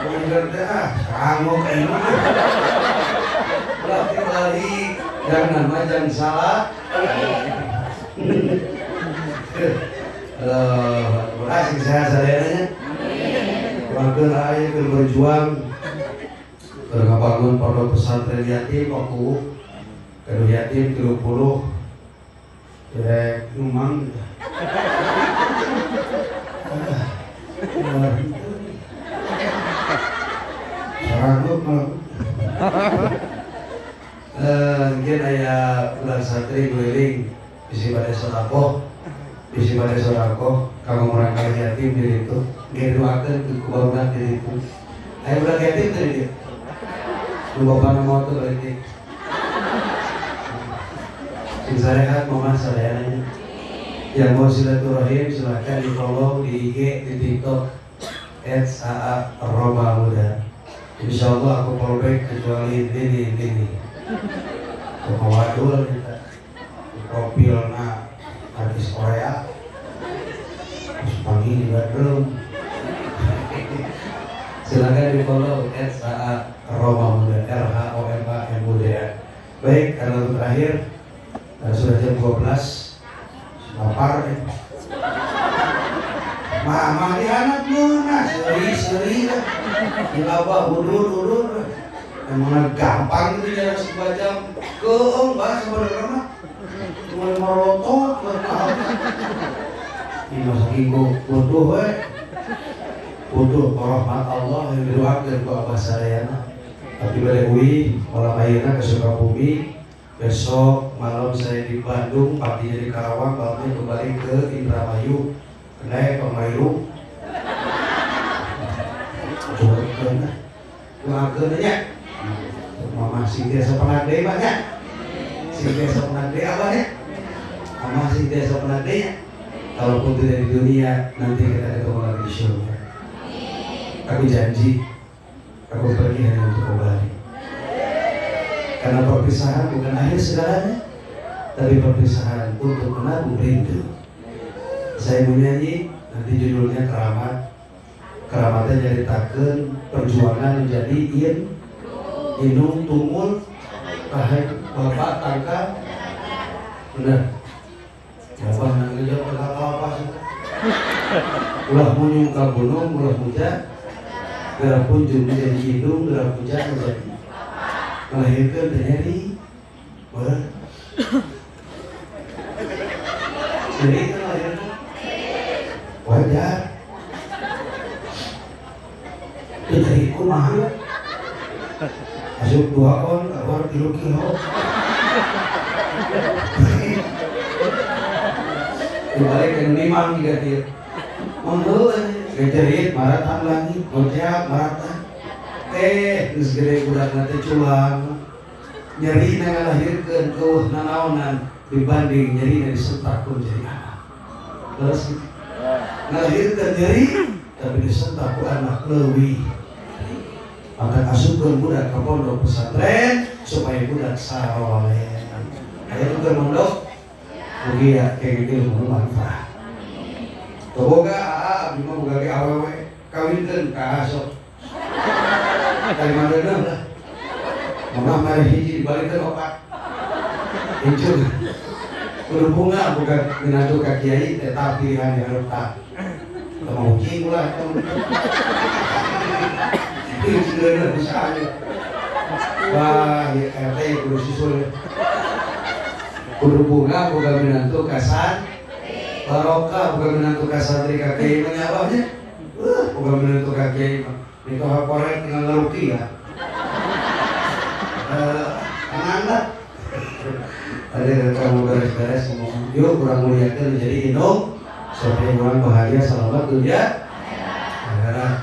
bener dah sanggup ini berarti balik jangan macam salah. Asik sehat sadayana. Kurangkeun aya keur berjuang keur ngabangun pondok pesantren yatim aku gaduh yatim 30 direk numang. Sanggup mungkin aya bulan santri guling bisi bade sedekah bisi bade sedekah kanggo murangkalih yatim di ditu nggih doakeun ku barudak di ditu aya budak yatim teh di dieu nu bapana maot teh berarti sing sarehat mama sadayana yang mau silaturahim silakan di follow di IG di TikTok @aa_romamuda. Insya Allah aku fallback kecuali ini. Toko wadul kita profil na artis Korea terus panggil juga drum. Silakan di follow @aa_romamuda RHOMAMUDA. Baik, karena lagu terakhir sudah jam 12 lapar nih. Mama di anak mana seri-seri lah dilabah ulur-ulur emang gampang gitu jalan sebuah jam keong bah sebenarnya mah cuma merotot ini masa kiko butuh we butuh rahmat Allah yang didoakeun ku abah sadayana tapi bade uih malam ayeuna ke Sukabumi besok malam saya di Bandung paginya di Karawang malamnya kembali ke Indramayu naik pemayu doakeun doakeun nya mama sing tiasa penade banyak sing tiasa penade abah nya mama sing tiasa penade nya kalaupun tidak di dunia nanti kita ketemu lagi di surga. Aku janji aku pergi hanya untuk kembali karena perpisahan bukan akhir segalanya tapi perpisahan untuk menabung rindu. Saya menyanyi nanti judulnya Keramat. Keramatnya nyaritakeun perjuangan menjadi in inung tumul kahek bapak tangka bener bapak nang jawab apa sih ulah munyung ka gunung ulah muja geura punjung menjadi hidung geura puja menjadi melahirkeun teh nyeri bener nyeri teh lahirkeun wajar itu dari kumaha masuk 2 on keluar 3 kilo dibalik ke nimang juga dia monggo ngejerit maratan lagi goncak maratan teh geus gede budak teh culang nyeri na ngalahirkeun keueuh nanaonan dibanding nyeri na disentak ku jadi anak terus gitu ngalahirkeun nyeri tapi disentak ku anak leuwih maka asupkeun budak ka pondok pesantren supaya budak saroleh. Aya nu keur mondok mugi ya kayak gitu ilmu manfaat. Teu boga aa abdi mah boga ge awewe kawinkeun ka sok. Kalimantan lah. Mama mari hiji dibalikeun opat. Hijau. Kudu bunga bukan minantu ka kiai tetap pilihan di hareup tah. Teu mau ucing ulah eta. Ieu bisa aja. Wah, ya RT kudu susul. Kudu bunga bukan minantu ka santri. Barokah bukan minantu ka santri ka kiai mah nyabahnya. Bukan minantu ka kiai mah. Mitoha korek tinggal ngeruki ya. Tenang lah. Tadi kamu beres-beres ngomong, yuk kurang muliakan jadi indung supaya kurang bahagia selamat dunia akhirat.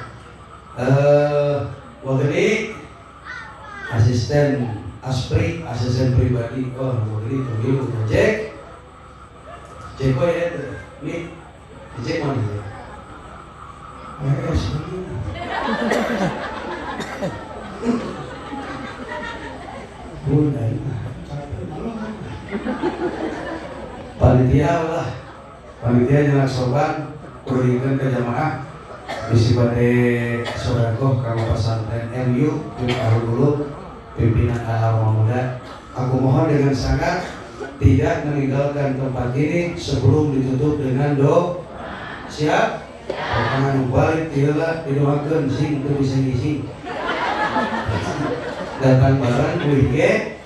Waktu ini asisten Aspri, asisten pribadi, oh waktu ini tunggu Jack, Jack ya, ini Jack mana ya? Bunda panitia lah, panitia jangan sopan, kuringkan ke jamaah. Bisi bade sodakoh kanggo pesantren MU tahun dulu pimpinan Al Muda. Aku mohon dengan sangat tidak meninggalkan tempat ini sebelum ditutup dengan doa. Siap? Tangan balik tiheula didoakeun sing teu bisa ngisi. Datang bareng kuih ge.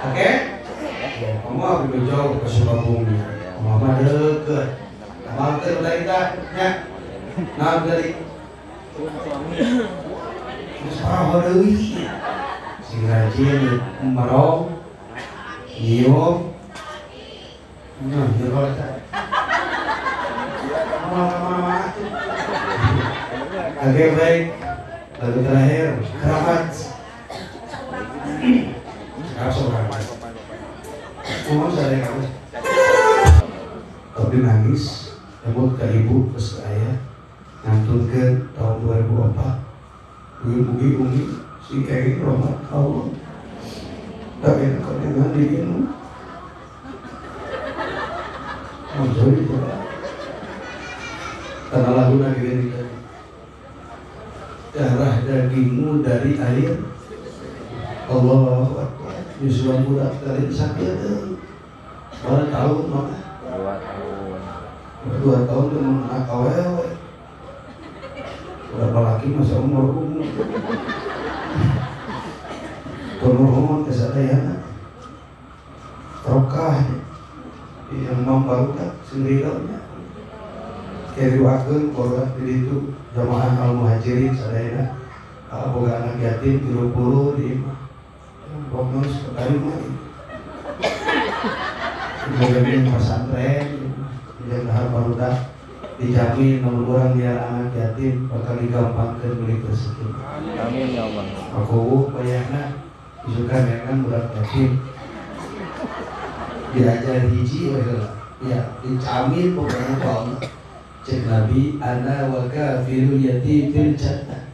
Oke? Kamu lebih jauh ke Sukabumi. Kamu mah deukeut. Amalkeun tadi tah nya. Nah dari terus parah deui. Sing rajin merong, nyium. Nah, jero eta. Kemana-mana tuh. Oke, baik. Lagu terakhir, keramat. Keramat. Ngomong saya kamu. Tapi nangis, nyebut ke ibu, terus ke ayah. Ngantunkeun tahun 2004. Mugi-mugi umi sing kenging rahmat Allah. Tak enak dengan diminum. Sorry, karena lagu lagi ini darah dagingmu dari air Allah Akbar. Nyusulan budak kalian sakit baru tahun mana? 2 tahun. 2 tahun tuh anak awewe. Berapa lagi masa umur umur? Turun ke sadayana. Trokah yang membarukan sendirinya. Keriwakeun boga di ditu jamaah al muhajirin sadayana. Boga anak yatim 30 di imah. Pokoknya sekali mah. Kemudian pesantren, jangan barudak dijamin nomor orang biar anak yatim bakal digampangkeun milik rezeki. Amin ya Allah. Aku bayangna isukan ya kan budak yatim. Diajar hiji we heula. Ya, dijamin pokoknya Allah. Cek Nabi ana wa kafirul yatim fil jannah.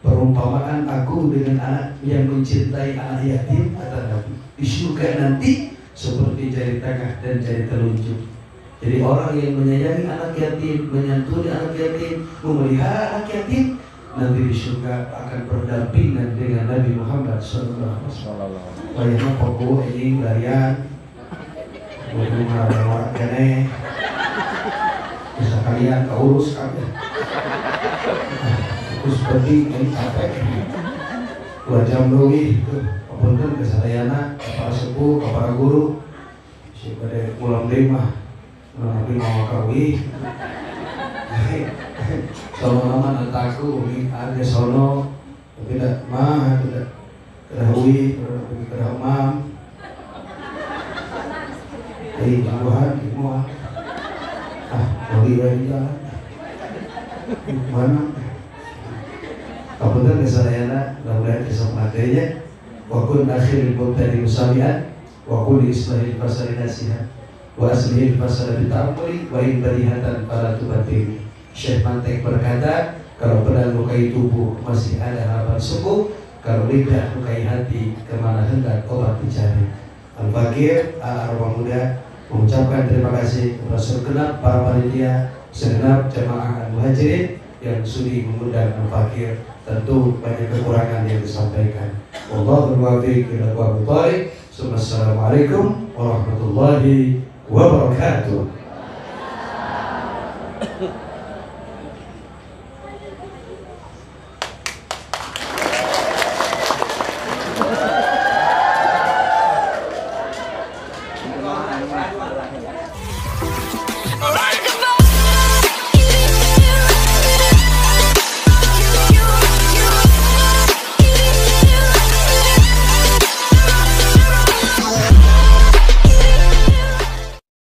Perumpamaan aku dengan anak yang mencintai anak yatim kata Nabi di surga nanti seperti jari tengah dan jari telunjuk. Jadi orang yang menyayangi anak yatim, menyantuni anak yatim, memelihara anak yatim, nanti di surga akan berdampingan dengan Nabi Muhammad SAW. Wayahna pokok ini larian, kudu ngarawat keneh, bisa kalian keurus kabeh. Terus penting ini capek. 2 jam leuwih tuh, apunten ke sadayana, ke para sepuh, ke para guru. Si bade pulang deui mah. Nabi mau kawin, sono nama antaku, ada sono, tidak mah, tidak kerahui, tidak mam, jauhan, gimana? Ah, beli aja, mana? Kapunten kesadayana, mudah-mudahan kisah materinya. Wa kun akhiril mubtadi musamian, wa kun islahil fasali nasihat. Wa aslihil fasala bita'amuli wa in barihatan fala tubatil. Syekh Mantek berkata, kalau pedang lukai tubuh masih ada harapan sembuh, kalau lidah lukai hati kemana hendak obat dicari. Al-Fakir Al-Arwah Muda mengucapkan terima kasih kepada segenap para panitia, segenap jamaah Al-Muhajirin yang sudi mengundang Al-Fakir. Tentu banyak kekurangan yang disampaikan. Wallahul muwaffiq ila aqwamit thoriq. Assalamualaikum warahmatullahi wabarakatuh.